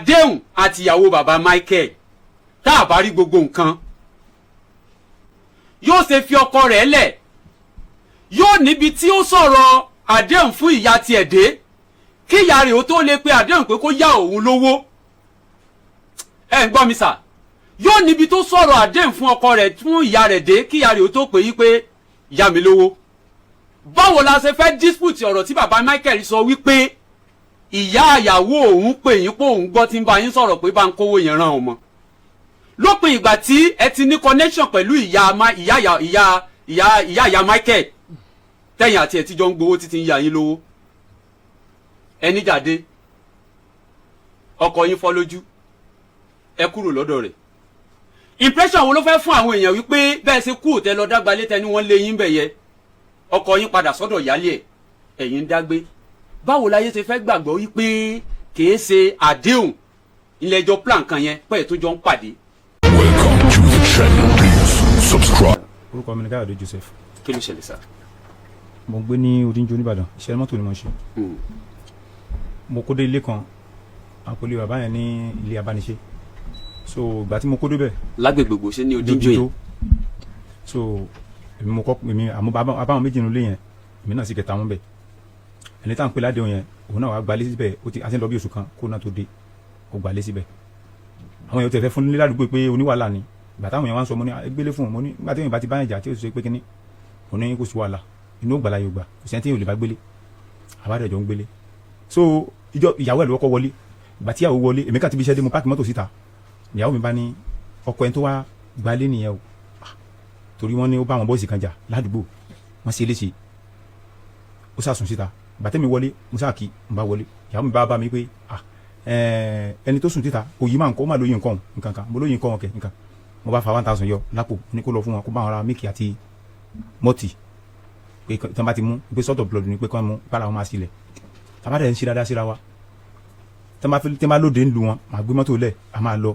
Àdéhùn àtìyàwó bàbá Michael, tá a bá rí gbogbo nǹkan, yóò ṣe fi ọkọ rẹ̀ lẹ̀, yóò níbi tí ó sọ̀rọ̀ àdéhùn fún ìyá tiẹ̀ dé, kí ìyá rẹ̀ ó tó lè pe àdéhùn pé kó yá òun lówó. Ẹ ń gbọ́ mi sà? Yóò níbi tó sọ̀rọ̀ àdéhùn fún ọkọ rẹ̀, fún ìyá rẹ̀ dé, kí ìyá rẹ̀ ó tó pè yí pé yá mi lówó. Báwo la ṣe fẹ́ dispute ọ̀rọ̀ tí bàbá Michael sọ wípé ìyá àyàwó òun pè yín, pé òun gbọ́ tí ń bá yín sọ̀rọ̀ pé bá ń kówó yẹn ràn ọmọ, lópin ìgbà tí ẹ ti ní connection pẹ̀lú ìyá ìyá ìyá ìyá ìyá ìyá Michael, tẹ̀yìn àti ẹ̀ tí jọ ń gbowó títí ń ya yín lówó? Ẹni jáde, ọkọ yín fọ́ lójú, ẹ kúrò lọ́dọ̀ rẹ̀. Impression wo ló fẹ́ fún àwọn èèyàn wípé bẹ́ẹ̀ ṣe kú òtẹ́ lọ dágbalé tẹ ní wọ́n lé yín bẹ̀ yẹ, ọkọ yín padà sọ́dọ̀ ìyálé ẹ̀, ẹ̀yin ń dágbé? Báwo láyé ṣe fẹ́ gbàgbọ́ wípé kìí ṣe àdéhùn ilé ẹjọ́ plan kan yẹn pẹ́ẹ́ tó jọ ń pàdé? Welcome to the channel. Please subscribe. Orúkọ mi ni Káyọ̀dé Joseph. Kí ló ṣẹlẹ̀ sá? Mo gbé ní Odinjo nìbàdàn. Iṣẹ́ mọ́tò ni mo ń ṣe. Mo kó dé ilé kan, àpòlé bàbá yẹn ní ilé abániṣe. So ìgbà tí mo kó débẹ̀, lágbègbè gbogbo ṣe ní Odinjo yẹn? So èmi mo kọ́, èmi àmọ́ abáwọn méjì nínú ilé yẹn, èmi náà sì kẹta wọn bẹ̀. Ẹni tá à ń pè ládéhùn yẹn, òun náà wàá gbalé síbẹ̀. Ó ti àti ń lọ bí oṣù kan kó náà tó dé, ó gbalé síbẹ̀. Àwọn èèyàn tẹ̀ fẹ́ fún nílé ládùúgbò pé oníwàhálà ni. Ìgbà táwọn èèyàn wá ń sọ, mo ní gbélé fún un. Mo ní nígbà tí èèyàn bá ti bá yẹn jà tí ó ṣe pé kínní, mo ní kò sí wàhálà, inú ògbàlà yóò gbà, kò sẹ́ni tí yóò lè bá gbélé. Àbádẹ́jọ́ ń gbélé. So ìjọ ìyàwó ẹ̀ ló kọ́kọ́ wọlé. Ìgbà tí ìyàwó wọlé, èmi kà ti fi iṣẹ́ dé, mo park mọ́tò síta. Ìyàwó mi bá ní ọkọ ẹni tó wá gbalé nìyẹn o. Ah, torí wọ́n ní ó bá àwọn boys kan jà ládùúgbò, wọ́n ṣe é léṣe, ó sàsùn síta. Ìgbà tẹ́mi wọlé, mo sáà kí n bá wọlé, ìyàwó mi bá bá mi pé, ah, ẹni tó sùn síta òyì máa ń kọ́, ó máa lóye nǹkan nǹkan kan. Mo lóye nǹkan ọ̀kẹ́ nǹkan. Mo bá fa 1,000 yọ lápò, ní kó lọ fún wọn, kó bá wọn ra milk àti malt, pé tí wọ́n bá ti mú pé sort of blood ni, pé kán mú bára wọn máa sílẹ̀. Tàbá dẹ̀ ń ṣe dáadáa síra wa, tí wọ́n bá lóde ń lu wọn, màá gbé mọ́tò lẹ̀, a máa lọ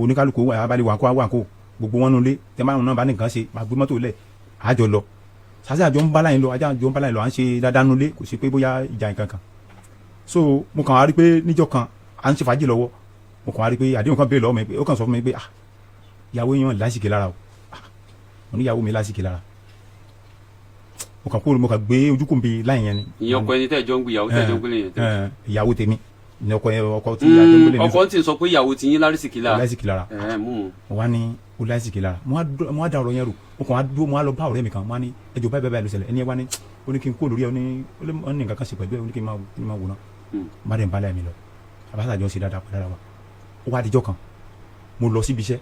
oníkálukú abalẹ̀ wà kó wà kó gbogbo wọn nulẹ̀. Tí wọ́n náà bá ní nǹkan ṣe, màá gbé mọ́tò lẹ̀, a jọ lọ sase, àjọ ń bá láyìn lọ, àjọ ń bá láyìn lọ, à ń ṣe dáadáa nulẹ̀, kò sí pé bóyá ìjà nǹkan kan. So mo kàn wá rí pé níjọ́ kan, à ń ṣe fàájì lọ́wọ́, mo kàn wá rí pé àdéhùn kan béèrè lọ́wọ́ mi, pé ó kàn sọ fún mi pé, ah, ìyàwó yẹn lásìkò lára o. Ah, mo ní ìyàwó mi lásìkò lára? Mo kàn kúrò, mo kàn gbé ojúkùn bi láyìn yẹn ni. Ìyẹn ọkọ ẹni tẹ́ ẹ jọ ń gbé, ìyàwó tẹ́ ẹ jọ ń gbélé yẹn tẹ́? Ìyàwó tèmi ní ọkọ yẹn, ọkọ tí àjọ ń gbélé ní. Ọkọ tí ń sọ pé ìyàwó ti yín lárísìkí lára. Lásìkò lára. Ẹ mú un. Mo wá ní ó lásìkò lára. Mo wá da ọ̀rọ̀ yẹn rò. Mo kàn wá dúró, mo wá lọ bá ọ̀rẹ́ mi kan, mo wá ní ẹjọ́ báyìí báyìí ló ṣẹlẹ̀. Ẹni yẹn wá ní, ó ní kí n kó lórí ẹ, ó ní ó ní nǹkan kan ṣe pẹ̀lú ẹ, ó ní kí n máa wò náà. Má dẹ̀ ń bá láì mi lọ, àbáṣà jọ ń ṣe dáadáa pẹ̀lú ara wa. Ó wá dijọ́ kan, mo lọ síbi iṣẹ́,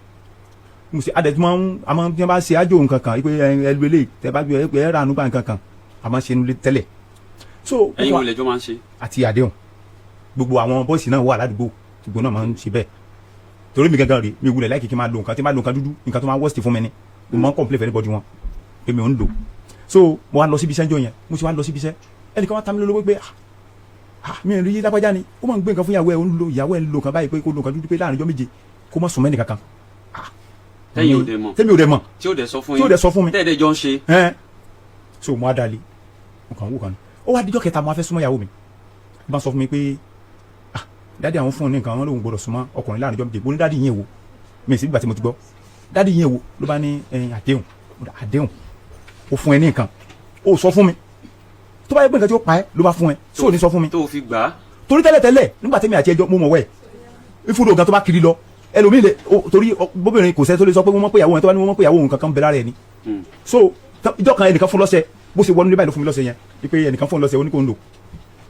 mo ṣe adẹ̀ tí wọ́n a máa ń tí wọ́n bá ṣe ájò nǹkan kan pé ẹ lu eléyìí, tẹ bá gbé ẹ rà ànúgbà nǹkan kan, a máa ń ṣe nulẹ̀ tẹ́lẹ̀. So Ẹ̀yin wo lẹjọ́ máa ń ṣe? Àti àdéhùn, gbogbo àwọn boys náà wà ládùúgbò, gbogbo náà máa ń ṣe bẹ́ẹ̀. Torí mi gangan rè, mi wulẹ̀ láìkí kí n máa lo nǹkan tí n bá lo nǹkan dúdú, nǹkan tó máa worst fún mi ni. Mo máa ń complain for anybody wọn pé mi ò ń lò. So mo wá lọ síbi iṣẹ́ ńjọ́ yẹn. Mo sì wá lọ síbi iṣẹ́, ẹnìkan wá ta mi lólobó pé, ah ah, mi ò rí lápájá ni, ó máa ń gbé nǹkan fún ìyàwó ẹ̀, ó ń lo, ìyàwó ẹ̀ ń lo nǹkan báyìí, pé kó lo nǹkan dúdú, pé láàrin ọjọ́ 7 kó má sùn mẹ́nì kankan. Ah, Tẹ́yin ò dẹ̀ mọ̀? Tẹ́mi ò dẹ̀ mọ̀. Tí ò dẹ̀ sọ fún Tí yín? ò dẹ̀ sọ fún mi. Tẹ́ẹ̀dẹ̀ jọ ń ṣe? Ẹn, so mo á dalẹ̀, mo kàn ń wò kàn ní. Ó wá díjọ́ kẹta, mo á fẹ́ súnmọ́ ìyàwó mi, ó bá sọ fún mi pé, ah, daddy àwọn fún un ní nǹkan, wọn lòun gbọdọ̀ súnmọ́ ọkùnrin láàrin ọjọ́ 7. Mo ní daddy yín èwo? Mi sì gbà tí mo ti gbọ́ daddy yín èwo. Ló bá ní ẹyin àdéhùn. Mo ní àdéhùn ó fún ẹ ní nǹkan, ó sọ fún mi? Tó bá yẹ pé nǹkan tí ó pa ẹ́ ló bá fún ẹ, sóò ní sọ fún mi? Tó o fi gbà á. Torí tẹ́lẹ̀tẹ́lẹ̀, nígbà tẹ́mi àti ẹjọ́ mo mọ̀ wẹ̀ ìfúdò gan, tó bá kiri lọ, ẹlòmíì lè torí bóbìnrin kò sẹ́ tó lè sọ pé wọ́n mọ̀ pé ìyàwó yẹn, tó bá ní wọ́n mọ̀ pé ìyàwó òun kankan bẹ lára ẹ̀ ni. So ìjọ kan, ẹnìkan fún lọ́sẹ̀, bó ṣe wọnú ní báyìí ló fún mi lọ́sẹ̀ yẹn, wípé ẹnìkan fún lọ́sẹ̀, ó ní kó ń lò.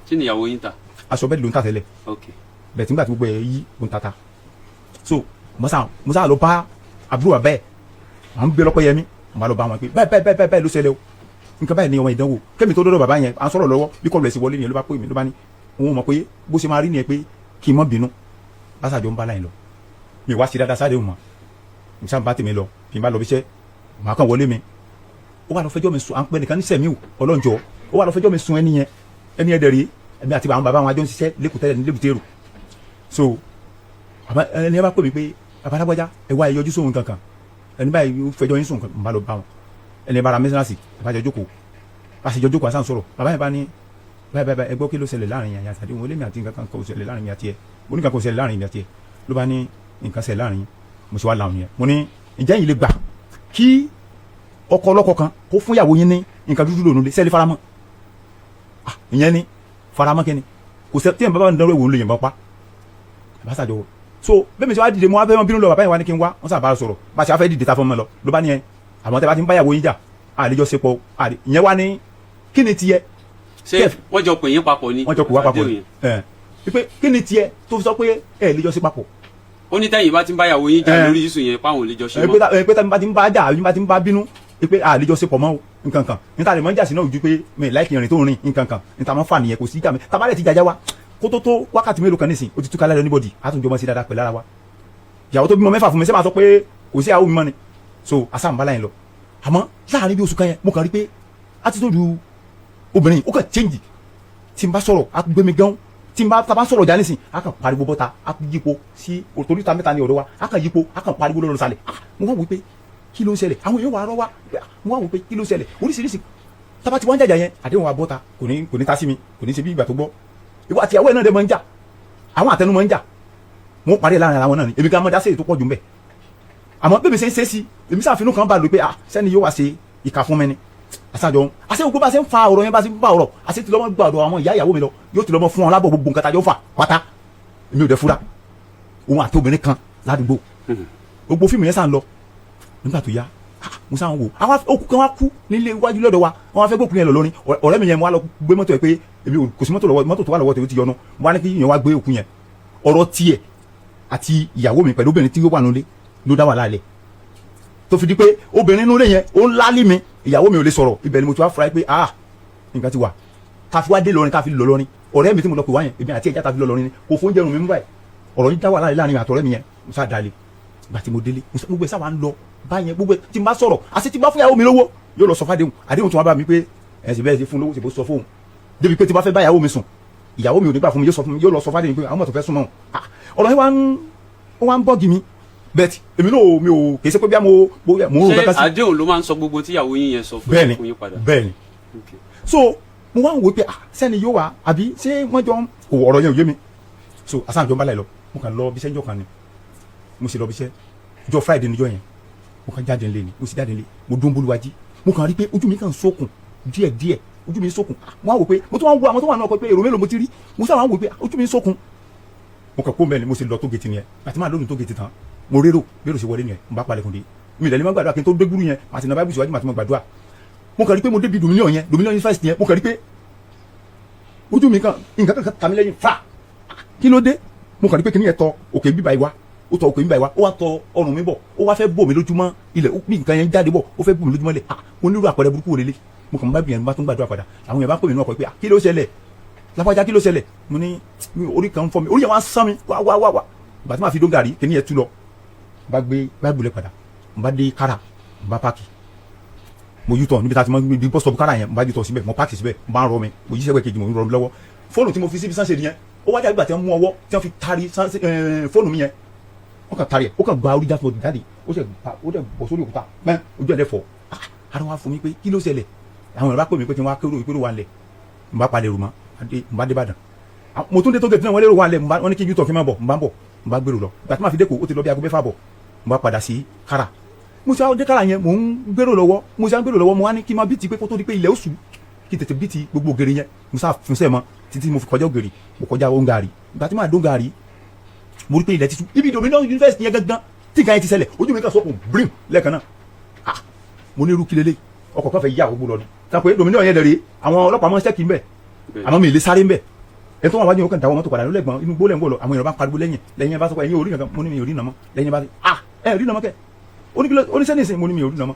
Kí ni ìyàwó yín ta? Aṣọ bẹ́ẹ̀ ló ń tà tẹ́lẹ̀. Bẹ́ẹ̀ tí nígbà tí gbogbo ẹ̀ yí, ó ń tata. So musa lọ bá àbúrò bàbá ẹ̀, à ń gbé lọ́pọ̀ yẹmi, mo bá lọ bá wọn pé báyìí báyìí báyìí báyìí ló ṣẹlẹ̀ o, nǹkan báyìí ni ọmọ ìdánwò. Kémi tó dọ́dọ̀ bàbá yẹn, à ń sọ̀rọ̀ lọ́wọ́, bí kọ́ọ̀lù ẹ̀ sì wọlé nìyẹn. Ló bá pè mí, ló bá ní òun mọ̀ pé bó ṣe máa rí nìyẹn, pé kí n má bínú. Báṣàjọ ń bá láyìn lọ, mi wá sí dáadáa sáré mọ́, mi sáà ń bá tèmi lọ. Bí n bá lọ bí iṣẹ́, màá kàn wọlé mi. Ó wà lọ fẹjọ́ mi sùn, à ń pẹ́ nìkan ní sẹ̀míù ọlọ́njọ́. Ó wà lọ fẹjọ́ mi sùn ẹni yẹn, ẹni yẹn dẹ̀ rí ẹ̀mí àti àwọn bàbá wọn àjọ ń ṣiṣẹ́ lẹ́kùn tẹ́lẹ̀ ní lẹ́bùtẹ́rù. So ẹni yẹn bá pè mí pé, bàbá alágbájá, ẹ wá, ẹ yọjú sóhun kankan, ẹni báyìí ó fẹjọ́ yín sùn. N bá lọ bá wọn, ẹni bá ra mẹ́sàlásì, ẹ bá jọ jókòó. Bá ṣe jọ jókòó, àṣà ń sọ̀rọ̀. Bàbá yẹn bá ní báyìí báyìí, ẹ gbọ́, kí ló ṣẹlẹ̀ láàrin yẹn àti àdéhùn? Olèmi àti nǹkan kan kò ṣẹlẹ̀ láàrin mi àti ẹ. Mo ní nǹkan kò ṣẹlẹ̀ láàrin ìgbà tiẹ̀. Ló bá ní nǹkan ṣẹlẹ̀ láàrin. Mo ṣe wá làwọn yẹn, mo ní ǹjẹ́ yìí lè gbà kí ọkọ ọlọ́kọ kan kó fún ìyàwó yín ní nǹkan dúdú lòun lé sẹ́ẹ̀lì faramọ́? Ah, ìyẹn ni faramọ́ kí ni kò sẹ́ tí ẹ̀ bá bá ń dánwó ìwò ń lè yìnbọn pa bàbá sàjọ. So bẹ́ẹ̀ mi ṣe wá dìde, mo wá fẹ́ mọ bínú lọ, bàbá yẹn wá ní kí n wá. Wọ́n sábà sọ̀rọ̀ bá a ṣe wá fẹ́ dìde ta fún mi lọ, ló bá ní ẹ àwọn tẹ́ bá ti ń báyàwó yín jà àlejò ṣepọ̀ àlè. Ìyẹn wá ní kí ni tiẹ̀? Ṣé Kef. wọ́n jọ pè yín papọ̀ ni? Wọ́n jọ kó wá papọ̀ Àdéhùn yẹn. Ẹ wípé kí ni tiẹ̀ tó fi sọ pé ẹ lè jọ ṣe papọ̀? Ó ní tẹ́yìn bá ti ń báyàwó yín jà lórí issue yẹn, páwọn ò lè jọ ṣe ẹ mọ́. pé pé tá bá ti ń bá jà àbí bá ti ń bá bínú pé àlejò ṣe pọ̀ mọ́ o, nǹkan kan níta lè mọ́ jà sí náà ojú pé mi láìkì ìrìn tó rìn, nǹkan kan níta mọ́ fà nìyẹn. Kò sí ìjà mi tabalẹ̀ ti jàjà wa kó tó tó wákàtí mélòó kan nísìn, ó ti túká lẹ́nu anybody, á tún jọ mọ́ sí dáadáa pẹ̀lú ara wa. Ìyàwó tó bímọ 6 fún mi, ṣé máa sọ pé kò sí ìyàwó mi mọ́ ni? So àsàmbálà yẹn lọ. Àmọ́ láàrin bí oṣù kan yẹn, mo kàn rí pé attitude obìnrin ó kàn change. Tí n bá sọ̀rọ̀, á gbé mi gan. Tí n bá tá bá sọ̀rọ̀ jà nísìn, á kàn pariwo bọ́ta, á yípo sí torí ta mẹ́ta ní ọ̀dọ̀ wa, á kàn yípo, á kàn pariwo lọ́rọ̀ sálẹ̀. Ah, mo wá wò pé kí ló ń ṣẹlẹ̀? Àwọn èèyàn wà á rọ́ wá. Mo wá wò pé kí ló ń ṣẹlẹ̀? Oríṣiríṣi tábà tí wọ́n ń jàjà yẹn, àdéhùn wa bọ́ta, kò ní ta sí mi, kò ní ṣe bí ìgbà tó gbọ́. Ìwọ àti ìyàwó ẹ̀ náà dẹ̀ máa ń jà, àwọn àtẹnu máa ń jà, wọ́n parí ẹ̀ láàrin ara wọn náà ni. Èmi kan mọ́ dá sí èyí tó pọ̀ jù ń bẹ̀. Àmọ́ bébè ṣe ń ṣe sí èmi sáfínú kan bá lò pé ah, sẹ́ni yóò wá ṣe ìkà fún mi ni àṣàjọ àṣẹ gbogbo bá ṣe ń fa ọ̀rọ̀ yẹn, bá ṣe ń fa ọ̀rọ̀ àṣẹ tí lọ́mọ gba ọ̀dọ̀ àwọn ìyá ìyàwó mi lọ, yóò ti lọ́mọ fún wọn lábọ̀ gbogbo nǹkan tájọ́ fà pátá. Èmi ò dẹ̀ fura òun àti obìnrin kan ládùúgbò. Gbogbo fíìmù yẹn sàn lọ. Nígbà tó yá, ah, mo sáà ń wò àwọn òkú kan wá kú nílé iwájú lọ́dọ̀ wa. Wọ́n wá fẹ́ gbókùn yẹn lọ lórí ọ̀rẹ́ mi yẹn. Mo wá lọ gbé mọ́tò ẹ̀ pé èmi ò kò sí mọ́tò lọ́wọ́, mọ́tò tó wà lọ́wọ́ tèmi ti yọnu. Mo wá ní kí yẹn wá gbé òkú yẹn. Ọ̀rọ̀ tiẹ̀ àti ìyàwó mi pẹ̀lú obìnrin tí ó wà nílé ló dá wà lálẹ́ tó fi di pé obìnrin nílé yẹn ó ń lálé mi, ìyàwó mi ò lè sọ̀rọ̀. Ibẹ̀ ni mo ti wá fura pé ah, nǹkan ti wà. Ká fi wá dé lọrin, ká fi lọ lọrin, ọ̀rẹ́ mi tí mo lọ pè wá yẹn, èmi àti ẹja ta fi lọ lọrin ni kò fóúnjẹ rùn mi mú báyìí. Ọ̀rọ̀ yìí dá wà láàrin mi àtọ̀rẹ́ mi yẹn. Mo sá dalẹ̀. Ìgbà tí mo délé, gbogbo ẹ̀ sáwà ń lọ báyẹn. Gbogbo ẹ̀ tí n bá sọ̀rọ̀ àti tí n bá fún ìyàwó mi lówó, yóò lọ sọ fádéhùn. Àdéhùn tí wọ́n bá mi pé ẹ̀ sì bẹ́ẹ̀ ṣe fún lówó, sì bó sọ fóun débi pé tí n bá fẹ́ bá ìyàwó mi sùn, ìyàwó mi ò ní gbà fún mi, yóò sọ fún mi, yóò lọ sọ fádéhùn pé àwọn mọ̀tò fẹ́ sún mọ́ òun. Ah, ọ̀rọ̀ yẹn wá ń bọ́ọ̀gì mi bẹ́ẹ̀. Èmi náà mi ò kì í ṣe pé bí mo mo mo rò Ṣé kankan sí. àdéhùn ló máa ń sọ gbogbo tíyàwó yín yẹn sọ fún Bẹ́ẹ̀ni. fún yín padà? Bẹ́ẹ̀ni. So mo wá ń wò pé ah, sẹ́ni yóò wá àbí ṣé wọ́n jọ ń kò ọ̀rọ̀ yẹn ò yé mi. So asáǹjọ ń bá láì lọ. Mo kàn lọ bíṣẹ́ ńjọ́ kan ni. Mo sì lọ bíṣẹ́ jọ Friday níjọ́ yẹn. Mo kàn jáde nílé ni. Mo sì jáde nílé, mo dún bolúwájí, mo kàn rí pé ojú mi kàn sókun díẹ̀ díẹ̀, ojú mi sókun. Ah, mo wá wò pé mo tún wá ń wo àwọn tó wà náà kọ pé èrò mélòó mo ti rí. Mo sábà ń wò pé ah, ojú mi sókun. Mo kàn kó mẹ́rin, mo sì lọ tó gètì nìyẹn. Àti máa lónìí tó gètì tán, mo rérò bérò sì wọlé nìyẹn. Mo bá palẹ̀kùn dé mi ìdẹ́lẹ́ máa gbàdúrà kí n tó dé gúrú yẹn, màá ti na báíbù síwájú, màá ti máa gbàdúrà. Mo kàn rí pé mo débi Dominion yẹn, Dominion University yẹn. Mo kàn rí pé ojú mi kan, nǹkan kan ta mi lẹ́yìn fa. Kí ló dé? Mo kàn rí pé kíní yẹn tọ òkè bíbá yìí wá, ó tọ òkè bíbá yìí wá, ó wá tọ ọrùn mi bọ̀, ó wá fẹ́ bò mí lójúmọ́ ilẹ̀. Ó bí nǹkan yẹn jáde bọ̀, ó fẹ́ bò mí lójúmọ́ ilẹ̀. Ah, mo nílò àpẹẹrẹ burúkú wò lélẹ̀. Mo kàn bá bìyànjú, bá tún gbàdúrà padà. Àwọn yẹn bá pè mí nínú ọkọ̀ pé ah, kí ló ṣẹlẹ̀ lápájá? Kí ló ṣẹlẹ̀? Mo ní orí kan ń fọ́ mi, orí yẹn wá ń sán mi wá wá wá wá. Ìgbà tí màá fi dó gàrí, kíní yẹn tú lọ. Bá gbé báìbù lẹ padà, n bá dé kára, n bá park. Mo yútọ̀ níbi tá a ti mọ ibi bus stop kára yẹn, n bá yútọ̀ síbẹ̀, mo park síbẹ̀, n bá ń rọ mi, mo yí sẹ́gbẹ̀ kejì, mo ń rọ mi lọ́wọ́. Fóònù tí mo fi síbi sáńsẹ̀ yẹn, ó wájà gbà tí wọ́n mú ọwọ́ tí wọ́n fi tari fóònù mi yẹn, wọ́n kàn tari ẹ̀, ó kàn gba orí dashboard jáde, ó sì gba, ó dẹ̀ bọ̀ sórí òkúta pẹ́ẹ́n, ojú ẹ̀ dẹ̀ fọ́. Ah, ara wa fún mi pé kí ló ṣẹlẹ̀? Àwọn èèyàn bá pè mí pé kí n wá kérò ìpérò wa lẹ̀. N bá palẹ̀ rò mọ́, n bá dé Ìbàdàn. Mo tún dé tó gẹ̀ẹ́tì náà, wọ́n lérò wà lẹ̀, wọ́n ní kí yútọ̀ kí n má bọ̀. N bá ń bọ̀, n bá gbèrò lọ. Ìgbà tí màá fi dé kò, ó ti lọ bí aago 6 bọ̀. N bá padà sí kára. Mo ṣe àwọn dé kára yẹn, mò ń gbèrò lọ́wọ́, mo ṣe ń gbèrò lọ́wọ́. Mo wá ní kí n máa bí ti pé kó tó di pé ilẹ̀ ó ṣú, kí n tètè bí ti gbogbo ògèrè yẹn. Mo sá fún sẹ́ mọ́ títí mo fi kọjá ògèrè, mo kọjá òǹgàrí. Ìgbà tí màá dó òǹgàrí, mo rí pé ilẹ̀ ti ṣú. Ibi Dominion University yẹn gangan tí nǹkan yẹn ti ṣẹlẹ̀, ojú mi kàn sọ́kùn brim lẹ́ẹ̀kan náà. Ah, mo ní irú kí lélẹ̀? Ọkọ̀ kan fẹ́ yí àkókò lọ ni sàpé Dominion yẹn dẹ̀rẹ̀, àwọn ọlọ́pàá máa ń ṣẹ́kì ń bẹ̀. Àmọ́ mi ì lè sáré ń bẹ̀. Ẹ tó wà wájú yẹn, ó kàn dáwọ́ mọ́tò padà lólẹ́gbọ̀n inú gbólẹ̀ ń bọ̀ lọ. Àwọn èèyàn bá ń pariwo lẹ́yìn lẹ́yìn ẹ bá sọ pé ẹ̀yin ò rí kankan. Mo ní mi ò rí nàmọ́. Lẹ́yìn bá ní ah, ẹ rí nàmọ́ kẹ́? Oníṣẹ́ nìsín. Mo ní mi ò rí nàmọ́.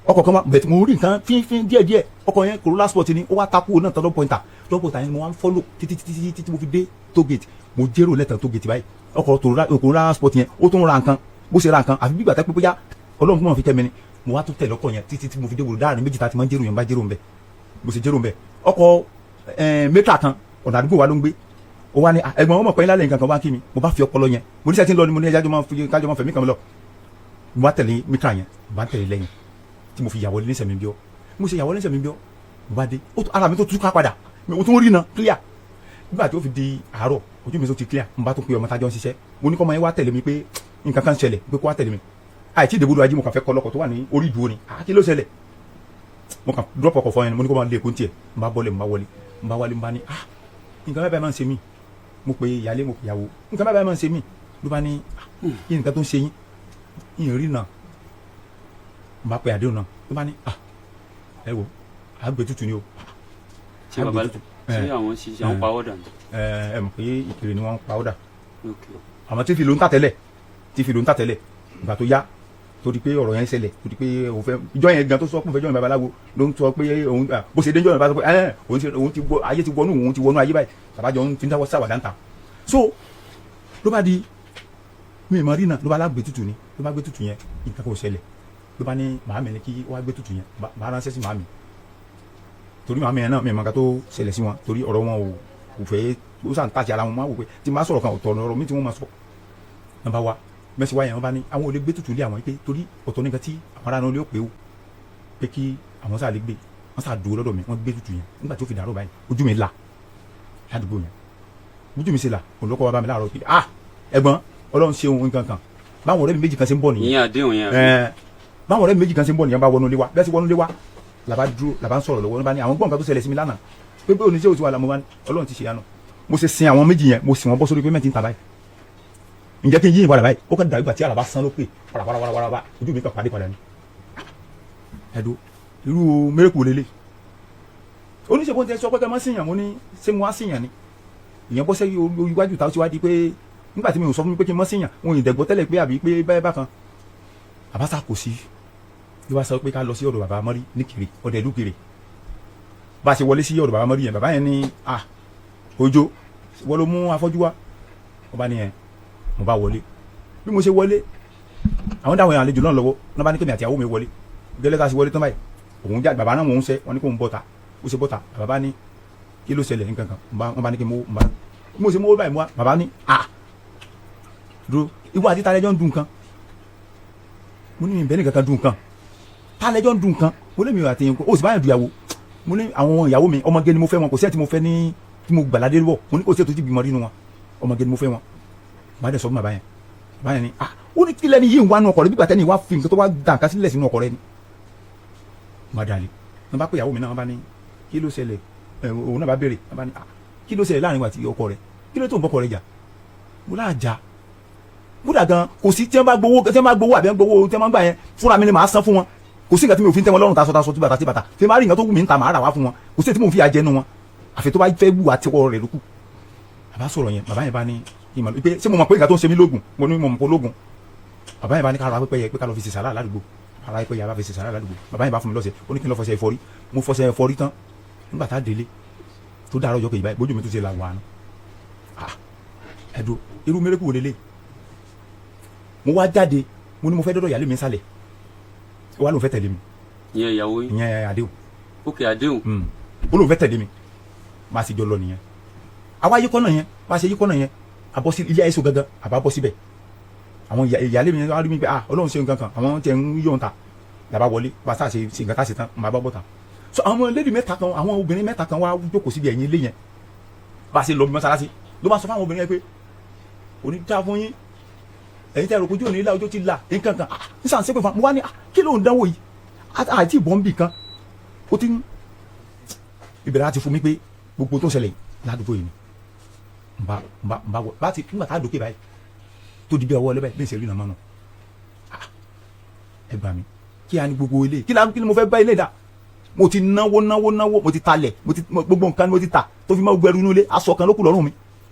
Ọkọ̀ kan wá bẹ̀ẹ̀, mo rí nǹkan fínfín díẹ̀díẹ̀. Ọkọ̀ yẹn Corolla Sport ni. Ó wá takú náà tán lọ́pọ̀ìntà lọ́pọ̀ìntà yẹn. Mo wá ń follow títí títí títí títí mo fi dé toll gate. Mo jérò lẹ́tàn toll gate báyìí, ọkọ̀ Corolla Sport yẹn, ó tún ra nǹkan bó ṣe ra nǹkan, àfi bí gbàtẹ́ pé bóyá Ọlọ́run fún wọn fi kẹ́ mi ni. Mo wá tún tẹ̀lé ọkọ̀ yẹn títí tí mo fi dé wòlò dáàrin méjì tá a ti máa ń jérò yẹn. Bá jérò ń bẹ̀, mo sì jérò ń bẹ̀, ọkọ̀ mẹ́ta kan, ọ̀nà àdúgbò wa ló ń gbé. Ó wá ní "Ah, ẹ̀gbọ́n, ọmọ pẹ́yìn lálẹ́ nǹkan kan wá kí mi." Mo bá fi ọpọlọ yẹn, mo ní sẹ́tí ń lọ ni, mo ní ẹja kájọ máa fẹ̀mí kan lọ. Mo bá tẹ̀lé mítà yẹn, mo bá tẹ̀lé lẹ́yìn tí mo fi yàwọlé ní sẹ̀mí bíọ́. Mo ṣe yàwọlé ní sẹ̀mí bíọ́, mo bá dé, ara mi tó túká padà, mo tún rí na clear. Nígbà tí ó fi di àárọ̀, ojú mi tó ti clear, n bá tó pe ọmọ tájọ́ ń ṣiṣẹ́. Mo ní kọ́ ọmọ yẹn wá tẹ̀lé mi, pé nǹkan kan ṣẹlẹ̀, pé kó wá tẹ̀lé mi. Àìtí ìdìbò ajé, mo kàn fẹ́ kọ́ lọ́kọ̀ tó wà ní orí ìdúró ni. Ah, kí ló ṣẹlẹ̀? Mo kàn drop ọkọ̀ fún yẹn, mo ní kó máa lé èkó tiẹ̀. N bá bọ́lẹ̀, n bá wọlé, n bá wálé, n bá ní, ah, nǹkan báyìí máa ń ṣe mí. Mo pe ìyálé, mo pe ìyàwó, nǹkan báyìí máa ń ṣe mí. Ló bá ní, ah, kí nǹkan tó ń ṣe yín? Yín rí náà. N bá pe àdéhùn náà, ló bá ní, ah, ẹ wo, àgbẹ̀ tútù ni o. Ṣé bàbá Àgbẹ̀ tútù. ṣé àwọn ṣiṣẹ́ àwọn pawọ́dà ni? Ẹ mọ̀ pé Ìkirè ni wọ́n ń pa ọ́dà. Ok. Àwọn tí fi ló ń tà tẹ́lẹ̀, tí fi ló ń tà tẹ́lẹ̀. Ìgbà tó yá, tó di pé ọ̀rọ̀ yẹn ṣẹlẹ̀, tó di pé òun fẹ́ ìjọ yẹn gan, tó sọ pé òun fẹ́ jọ́ yẹn babaláwo, ló ń sọ pé òun bó ṣe dé ìjọ yẹn bá sọ pé ẹ òun ti wọ ayé, ti wọnú òun ti wọnú ayé báyìí. Tàbájọ ń fi ń dáwọ́ sáwàdà ń ta. So ló bá di mi ìmọ̀ rí náà, ló bá lágbè tútù ni. Ló bá gbé tútù yẹn, nǹkan kò ṣẹlẹ̀. Ló bá ní màámi ní kí wọ́n á gbé tútù yẹn, bá ránṣẹ́ sí màámi, torí màámi yẹn náà, mi ìmọ̀ nǹkan tó ṣẹlẹ̀ sí wọn, torí ọ̀rọ̀ wọn ò fẹ́ ó sàn tàṣì ara wọn. Máa wò pé tí n bá sọ̀rọ̀ kan, ọ̀tọ̀ ọ̀rọ̀ mi tí wọ́n máa sọ. Nàbà wa mẹ́sì wáyé, wọn bá ní àwọn ò lè gbé tútù lé àwọn, pé torí ọ̀tọ̀ nìkan tí àwọn ará náà lè pé o, pé kí àwọn sáà lè gbé. Wọ́n sáà dúró lọ́dọ̀ mi, wọ́n gbé tútù yẹn. Nígbà tí ó fi dàrú báyìí, ojú mi là ládùúgbò yẹn. Ojú mi ṣe là, olùkọ́ wa bá mi láàárọ̀ pé, ah, ẹ̀gbọ́n, Ọlọ́run ṣe ohun nǹkan kan. Báwọn ọ̀rẹ́ mi méjì kan ṣe ń bọ̀ nìyẹn. Ìyẹn àdéhùn yẹn, àbí? Ẹ̀ẹ́n, báwọn ọ̀rẹ́ mi méjì kan ṣe ń bọ̀ nìyẹn, bá wọnú ilé wa. Bẹ́ẹ̀ sì wọnú ilé wa, làbá dúró, làbá ń sọ̀rọ̀ lọ́wọ́. Bá ní àwọn gbọ́n nǹkan tó ṣẹlẹ̀ sí mi lánàá, pé oníṣẹ́ òtún wà lámú bá ní Ọlọ́run ti ṣe yanu. Mo ṣe sin àwọn méjì yẹn, mo sì wọ́n bọ́ sórí pé mẹ́tì ń ta báyìí. Ǹjẹ́ kí n yí ìpadà báyìí, ó kàn dàbí ìgbà tí àràbá sán ló pè paraparaparapa, ojú mi kàn pàdé padà ni. Ẹ̀dùn irú mẹ́rẹ̀kù lélẹ̀. Oníṣègùn tẹ sọ pé kẹ́ mọ́ síyàn. Mo ní ṣé mo wá síyàn ni? Ìyẹn bọ́ sẹ́yìn orí iwájú ta, ó ti wá di pé nígbà tí mi ò sọ fún mi pé kí n mọ́ síyàn, òun ìdẹ̀gbọ́ tẹ́lẹ̀ pé àbí pé báyìí bákan àbáṣà kò sí. Ló wá sọ pé ká lọ sí ọ̀dọ̀ bàbá mọ́rí ní Kiri, ọ̀dẹ̀ ìlú Kiri. Bá a ṣe wọlé sí ọ̀dọ̀ bàbá mọ́rí yẹn, bàbá yẹn ní, à, Òjó, wọ́n ló mú afọ́jú wá. Wọ́n bá ní yẹn. Mo bá wọlé. Bí mo ṣe wọlé, àwọn dáhùn yẹn, àlejò náà lọ́wọ́ náà, bá ní kémi àti ìyàwó mi wọlé. Gẹ́lẹ́ tá a ṣe wọlé tán báyìí, òun já bàbá náà, mò ń sẹ́ wọ́n ní kó ń bọ́ta. Ó ṣe bọ́ta, bàbá bá ní kí ló ṣẹlẹ̀ nǹkan kan. Wọ́n bá ní kí n mú bá bí mo ṣe mú báyìí mú wa. Bàbá ní, à, dúró, ìwọ àti talẹ́jọ́ ń dùn kan? Mo ní mi bẹ́ẹ̀ ní kankan dùn kan. Talẹ́jọ́ ń dùn kan? Mo lé mi àti ó sì báyìí dùyàwó. Mo ní àwọn ìyàwó mi, ọmọge ni mo fẹ́ wọn, kò sí ẹ̀ tí mo fẹ́ ní tí mo gbàládé wọ̀. Mo ní kò sí ẹ̀ tó ti bímọ nínú wọn, ọmọge ni mo fẹ́ wọn. Bá dẹ̀ sọ fún bàbá yẹn, bàbá yẹn ni, ah, ó ní kílẹ̀ ni yìí ń wá nú ọkọ̀ rẹ, bí gbàtẹ́ ni wá fi nǹkan tó wá dà nǹkan sílẹ̀ sínú ọkọ̀ rẹ ni. Má dalẹ̀. Wọ́n bá pè ìyàwó mi náà, wọ́n bá ní kí ló ṣẹlẹ̀? Ẹ òun náà bá béèrè, wọ́n bá ní, ah, kí ló ṣẹlẹ̀ láàrin wa àti ọkọ rẹ? Kí ló tó ń bọ́kọ rẹ jà? Mo láà jà kódà gan kò sí. Tí wọ́n bá gbowó, tí wọ́n bá gbowó àbí wọ́n gbowó tí wọ́n bá gbà yẹn fúnra mi ni màá san fún wọn. Kò sí nǹkan tí mi ò fi ń tẹ́ wọn lọ́rùn, taṣọ taṣọ, tí bàtà tí bàtà, tí máa rí nǹkan tó wù mí ń ta, màá rà wá fún wọn. Kò sí tí mò ń fi àjẹnu wọn, àfi tó bá fẹ́ wù àtiwọ́ rẹ̀ lókù. Bàbá sọ̀rọ̀ yẹn, bàbá yẹn bá ní ìmọ̀ pé ṣé mo mọ̀ pé nǹkan tó ń ṣe mí lóògùn? Mo ní mo mọ̀ pé lóògùn. Bàbá yẹn bá ní ká ra pẹ́pẹ́yẹ, pé ká lọ fi ṣe sàrà ládùúgbò. Ara pẹ́pẹ́yẹ, bá fi ṣe sàrà ládùúgbò. Bàbá yẹn bá fún mi lọ́sẹ̀, ó ní kí n lọ fọṣẹ ìfọrí. Mo fọṣẹ ìfọrí tán. Nígbà tá a délé tó dára ọjọ́ kejì báyìí, bójú mi tó ṣe la wà nù. Ah, ẹ̀dùn irú mẹ́rẹ́kù wò lélẹ̀? Mo wá jáde, mo ní mo fẹ́ dọ́dọ̀ ìyálé mi sálẹ̀, ó wá lóun fẹ́ tẹ̀lé mi. Ìyẹn ìyàwó yín? Ìyẹn àdéhùn. Ok, àdéhùn. Ó lóun fẹ́ tẹ̀lé mi, máa sì jọ lọ nìyẹn. Àwa yí kọ́nà yẹn, bá a ṣe yí kọ́nà yẹn, a bọ́ sí ilé ayé so gangan, àbá bọ́ síbẹ̀. Àwọn ìyálé mi wá rí mi pé, ah, Ọlọ́run ṣe nǹkan kan, àwọn tẹ̀ ń yọ̀ ń ta. Làbá wọlé, bá a sá ṣe ṣe nǹkan tá a ṣe tán, màá bá bọ́ ta. So àwọn lady mẹ́ta kan, àwọn obìnrin mẹ́ta kan wá jókòó síbi ẹ̀yìn ilé yẹn. Bá a ṣe lọ bí mọ́sálásí, ló bá sọ fáwọn obìnrin yẹn pé òní dá fún yín, ẹ̀yin tẹ́ ẹ̀rọ kojú òní ilá, ojú ti là nǹkan kan. Ah, nísàn ṣépè fún wa. Mo wá ní, ah, kí ló ń dánwò yìí? Àti ìbọn bì kan ó ti ń ìbẹ̀rẹ̀ láti fún mi pé gbogbo tó ń ṣẹlẹ̀ ládùúgbò yìí ni nba nba nba wọ bá ti nígbà tá a dókè báyìí, tó di bí ọwọ́ ọlẹ́bẹ̀ bí n ṣe rí nàmọ́ nù. Ah, ẹ gbà mí, kí a ní gbogbo ilé, kí ni mo fẹ́ bá ilé dà? Mo ti náwó náwó náwó, mo ti talẹ̀, mo ti gbogbo nǹkan ni mo ti tà tó fi máa gbẹrú inú ilé. Aṣọ kan ló kù lọ́rùn mi.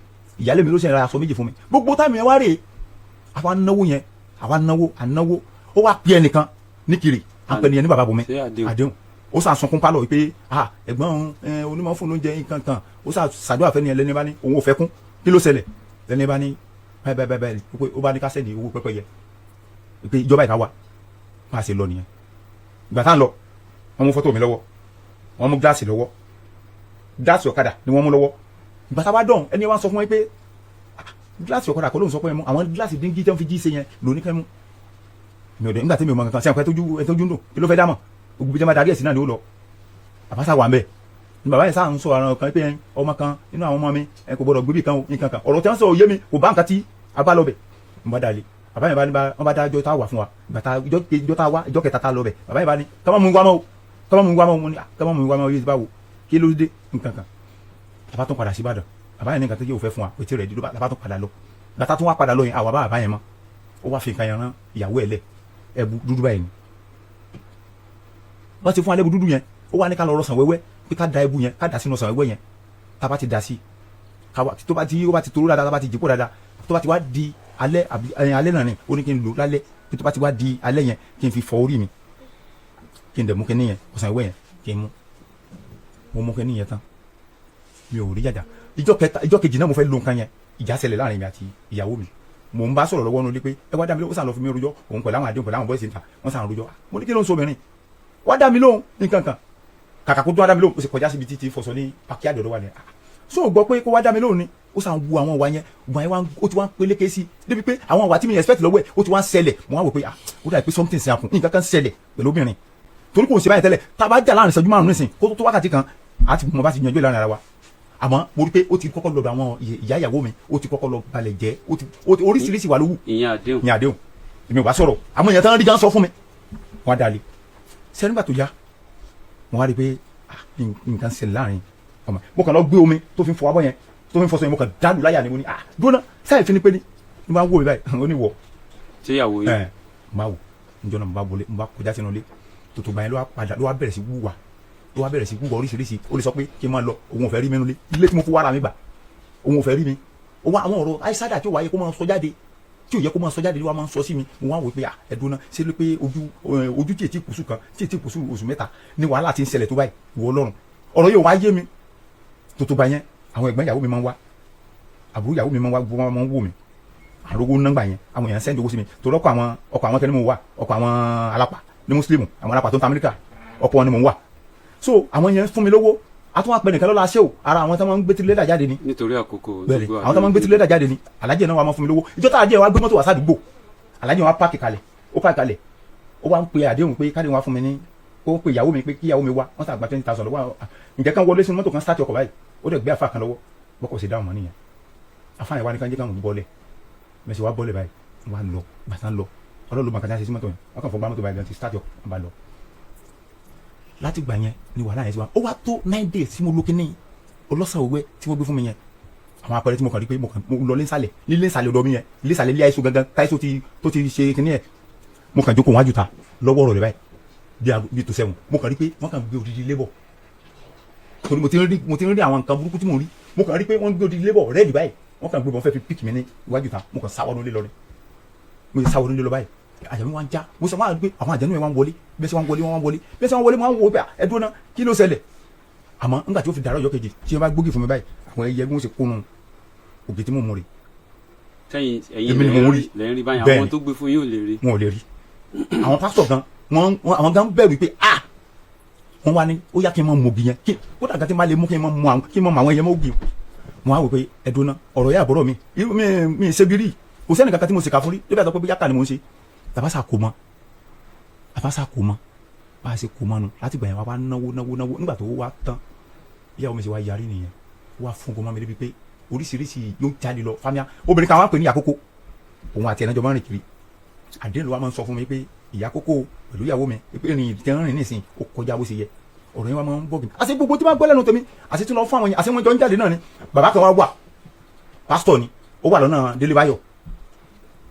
Ìyálé mi ló ṣe ra aṣọ méjì fún mi. Gbogbo táìmù yẹn wá rèé, àwa náwó yẹn, àwa náwó, ànáwó. Ó wá pè ẹnìkan ní Kiri, à ń pè nìyẹn ní bàbá Bùnmi. Ṣé àdéhùn? Àdéhùn. Ó sà sunkún pálọ̀ wípé, ah, ẹ̀gbọ́n òun, onímọ̀ fún lóúnjẹ nǹkan kan. Ó sà ṣàdúrà fẹ́ nìyẹn. Lẹ́ni bá ní òun ò fẹ́ kún, kí ló ṣẹlẹ̀? Lẹ́ni bá ní báyìí báyìí báyìí, pé ó bá ní ká send owó pẹ́pẹ́yẹ, pé ìjọba ìka wa bá a ṣe lọ nìyẹn. Ìgbà tá à ń lọ, wọ́n mú fọ́tò mi lọ́wọ́, wọ́n mú gíláàsì lọ́wọ́, gíláàsì ọ̀kadà ni wọ́n mú lọ́wọ́. Ìgbà tá a bá dọ̀n, ẹni wá sọ fún wọn pé, ah, gíláàsì ọ̀kadà kọ́ ló ń sọ pé mú àwọn gíláàsì díngí tí wọ́n fi jí ṣe yẹn lóní kẹ́ mú. Mi ò dé nígbà tí mi ò mọ kankan sí àwọn ẹ tójú ń dùn, kí ló fẹ́ dá mọ̀? Gbogbo bí jẹ́ máa darí ẹ̀sìn náà ni ó lọ. Àbáṣà wà ń bẹ̀. Ni bàbá yẹn sáà ń sọ àwọn kan pé ọmọ kan nínú àwọn ọmọ mi ẹ kò gbọdọ̀ gbébì kan o, nǹkan kan. Ọ̀rọ̀ tí wọ́n sọ òye mi kò bá nǹkan tí a bá lọ bẹ̀. Mo bá dalẹ̀, bàbá yẹn bá ní bá wọ́n bá dá ọjọ́ tá a wà fún wa. Bàtà ìjọ tá a wá, ìjọ kẹta tá a lọ bẹ̀, bàbá yẹn bá ní ká má mú wa mọ́ o, ká má mú wa mọ́ o. Mo ní ká má mú wa mọ́ o yé ti bá wo, kí ló dé, nǹkan kan. Bàbá tún padà sí Ìbàdàn. Bàbá yẹn ní nǹkan tó yẹ òfẹ́ fún wa pété rẹ̀ dídó. Bàbá tún padà lọ. Bàtà tún wá padà lọ yẹn, àwa bá bàbá yẹn mọ́. Ó wá fi nǹkan yẹn rán ìyàwó ẹ̀ lẹ̀, ẹbu dúdú báyìí ni wọ́n ti fún alẹ́. Ẹbu dúdú yẹn, ó wá ní ká lọ rọsàn wẹ́wẹ́, pé ká da ẹbu yẹn, ká dà sínú ọsàn wẹ́wẹ́ yẹn. Tá a bá ti dà sí, tó bá ti ó bá ti toró dáadáa, tá a bá ti jìpó dáadáa, tó bá ti wá di alẹ́ àbí alẹ́ náà ni, ó ní kí n lò lálẹ́, pé tó bá ti wá di alẹ́ yẹn, kí n fi fọ orí mi, kí n dẹ̀ mú kíní yẹn, ọsàn wẹ́wẹ́ yẹn, kí n mú. Mo mú kíní yẹn tán, mi ò rí jàjà. Ìjọ kẹta, ìjọ kejì náà, mo fẹ́ lo nǹkan yẹn, ìjà ṣẹlẹ̀ láàrin mi àti ìyàwó mi. Mò ń bá sọ̀rọ̀ lọ́wọ́ nulẹ̀ pé ẹ wá dá mi lóhùn. Ó sàn lọ fi mi rojọ́ òun pẹ̀lú àwọn àdéhùn, pẹ̀lú àwọn boys níta, wọ́n sàn rojọ́. Mo ní kí ló ń sọ obìnrin, wá dá mi lóhùn, nǹkan kan. Kàkà kó tó wá dá mi lóhùn, ó sì kọjá síbi títí fọṣọ ní pàkí àdọ̀dọ̀ wa ni. So gbọ́ pé kó wá dá mi lóhùn ni. Ó sàn wu àwọn ìwà yẹn, ìwà yẹn ó ti wá ń peléke sí débi pé àwọn ìwà tí mi expect lọ́wọ́ ẹ̀, ó ti wá ń ṣẹlẹ̀. Mo wá wò pé ah, ó dà pé something ṣe happen, nǹkan kan ṣẹlẹ̀ pẹ̀lú obìnrin, torí kò ń ṣe báyìí tẹ́lẹ̀. Tá a bá jà láàrin ìṣẹ́jú 5 nísìn, kó tó wákàtí kan, àti mo bá ti yanjú ìlànà ara wa. Àmọ́ mo rí pé ó ti kọ́kọ́ lọ́dọ̀ àwọn ìyá ìyàwó mi, ó ti kọ́kọ́ lọ balẹ̀ jẹ́, ó ti oríṣiríṣi wà ló wù. Ìyẹn àdéhùn. Ní àdéhùn, èmi ò bá sọ̀rọ̀. Àmọ́ èèyàn tán rí gan sọ fún mi, wọ́n á dalẹ̀ sẹ́ni. Nígbà tó yá, mo wá rí i pé ah, nǹkan ṣẹlẹ̀ láàrin ọmọ. Mo kàn lọ gbé omi tó fi ń fọ abọ́ yẹn, tó fi ń fọṣọ yẹn, mo kàn dálù láyà ni. Mo ní ah, dúró sáyẹ̀ fi ni pé ní ní wọ́n á wò mí báyìí, ó ní wọ̀. Ṣé ìyàwó yìí? Ẹ mo bá wò njọ́ náà, mo bá wọlé, mo bá kọjá sínú ilé tòtò gbà yẹn, ló wá padà, ló wá bẹ̀rẹ̀ sí wúwa, ló wá bẹ̀rẹ̀ sí wúwa oríṣiríṣi. Ó lè sọ pé kí n máa lọ, òun ò fẹ́ rí mi nulẹ̀, ilé tí mo fún wàrà mi gbà, òun ò fẹ́ rí mi. Ó wá àwọn ọ̀rọ̀ àìsádà tí ó wáyé kó máa sọ jáde, tí ò yẹ kó máa sọ jáde, ló wá máa ń sọ sí mi. Mo wá wò pé ah, ẹdùn náà ṣé ló pé ojú ojú tí ètí kùsù kan, tí ètí kùsù oṣù 3 ni wàhálà ti ń ṣẹlẹ̀ tó báyìí? Ìwọ Ọlọ́run, ọ̀rọ̀ yóò wá yé mi. Tòtò gbà yẹn, àwọn ẹ̀gbọ́n ìyàwó mi máa ń wá, àbúrò ìyàwó mi máa ń wá, gbogbo wọn máa ń wò mí. Àrògbó nọ́ngbà yẹn, àwọn èèyàn send owó sí mi, torí ọkọ̀ àwọn ọkọ̀ àwọn kẹ́ni mo wà, ọkọ̀ àwọn alápà ní mùsùlùmù, àwọn alápà tó ń ta Amẹ́ríkà, ọkọ̀ wọn ni mò ń wà. So àwọn yẹn fún mi lówó. A tún wá pẹ́ nìkan lọ́la ṣé o, ara àwọn tó máa ń gbé tirẹ́là jáde ni. Nítorí àkókò. Bẹ́ẹ̀ni, àwọn tó máa ń gbé tirẹ́là jáde ni. Alájẹ náà wà máa fún mi lówó. Ìjọ tá alájẹ wa gbé mọ́tò wá sádùúgbò, alájẹ wa park kalẹ̀, ó park kalẹ̀, ó wá ń pe àdéhùn pé káde wá fún mi ní, ó pe ìyàwó mi pé kí ìyàwó mi wá. Wọ́n sàgbà 20,000 lọ́wọ́. Ǹjẹ́ kan wọlé sínú mọ́tò kan, start ọkọ̀ báyìí, ó dẹ̀ gbé àfa kan lọ́wọ́. Bọ́kọ̀ sì dáhùn mọ́ nìyẹn. Àfa yẹn wá ní ká jẹ́ káwọn bọ́lẹ̀ mẹsì wá bọ́lẹ̀ báyìí, wọ́n á lọ gbàtà ń lọ, ọlọ́run ló máa kàtà ṣe sí mọ́tò yẹn. Wọ́n kàn fọ́ gbá mọ́tò báyìí, ti start ọkọ̀, wọ́n bá lọ. Láti gbà yẹn ni wàhálà yẹn ti wá. Ó wá tó 9 days tí mo lo kíní ọlọ́sàn òwe tí wọ́n gbé fún mi yẹn. Àwọn àpẹẹrẹ tí mo kàn rí pé mo kàn mo lọ lẹ́sàlẹ̀ nílé ìsàlẹ̀ ọ̀dọ̀ mi yẹn, ilé ìsàlẹ̀ ilé àìsàn gangan táìsọ ti tó ti ṣe kíní yẹn, mo kàn jókòó wájú ta lọ́wọ́ ọ̀rọ̀ rẹ̀ báyìí bí aago bí tó sẹ́wọ̀n. Mo kàn rí pé wọ́n kàn gbé odidi lébọ̀, torí mo ti ń rí àwọn nǹkan burúkú tí mo rí. Mo kàn rí pé wọ́n gbé odidi lébọ̀ rẹ́ẹ̀dì báyìí, wọ́n kàn gbé bọ̀, fẹ́ fi pick mi ní iwájú ta. Mo kàn sáwọ́ nílé lọ ni. Mo ti sáwọ́ nílé lọ báyìí, àyà mi wá ń já. Mo sọ wọ́n á rí pé àwọn àjẹnú yẹn wá ń wọlé bí ẹ ṣe wá ń wọlé, wọ́n wá ń wọlé bí ẹ ṣe wá ń wọlé. Wọ́n á ń wọ pé ẹ dúró ná, kí ló ṣẹlẹ̀? Àmọ́ nígbà tí ó fi dàrọ́ ọjọ́ kejì, tí wọ́n bá gbógi fún mi báyìí, àwọn ẹyẹ bí wọ́n ṣe kónú ògì tí mò ń mu rè. Sẹ́yìn ẹ̀yin Èmi ni mò ń rí. lẹ́yìn rí báyìí? Bẹ́ẹ̀ni. Àwọn tó gbé fún yín ò lè rí? Wọn ò lè rí. Àwọn pásítọ̀ gan, wọn àwọn gan bẹ̀rù pé ah, wọ́n wá ní ó yá kí n máa mú ògì yẹn, kí kódà gan tí n bá lè mú, kí n máa mú àwọn, kí n máa mú àwọn ẹyẹ mọ́ ògì. Wọn á wò pé ẹdùn náà, ọ̀rọ̀ yà àbọ̀rọ̀ mi irú mi mi ṣe bí rí, kò sẹ́ni kankan tí mo ṣe kà fún rí débi àtọ́ pé bóyá kà ni mo ń ṣe. Tàbá kò mọ, àbá sà kò mọ bá a ṣe kò mọ nu. Láti gbà yẹn, wá wá náwó náwó náwó. Nígbà tó wá tán, ìyàwó mi ṣe wá yarí nìyẹn, wá fún kò mọ́ mi débi pé oríṣiríṣi yóò jáde lọ fámíà. Obìnrin kan wá pè ní àkókò, òun àti ẹ̀nàjọ́ máa ń rìn kiri. Àdéhùn wa máa ń sọ fún mi pé ìyá kókó pẹ̀lú ìyàwó mi pé ìrìn tí ń rìn nísìn ó kọjá bó ṣe yẹ. Ọ̀rọ̀ yẹn wá máa ń bọ̀ gidi, àti gbogbo tí wọ́n gbọ́ lẹ́nu tèmi, àti tí wọ́n fún àwọn yẹn, àti wọ́n jọ ń jáde náà ni. Bàbá kan wá wà, pásítọ̀ ni, ó wà lọ́nà Délé Báyọ̀.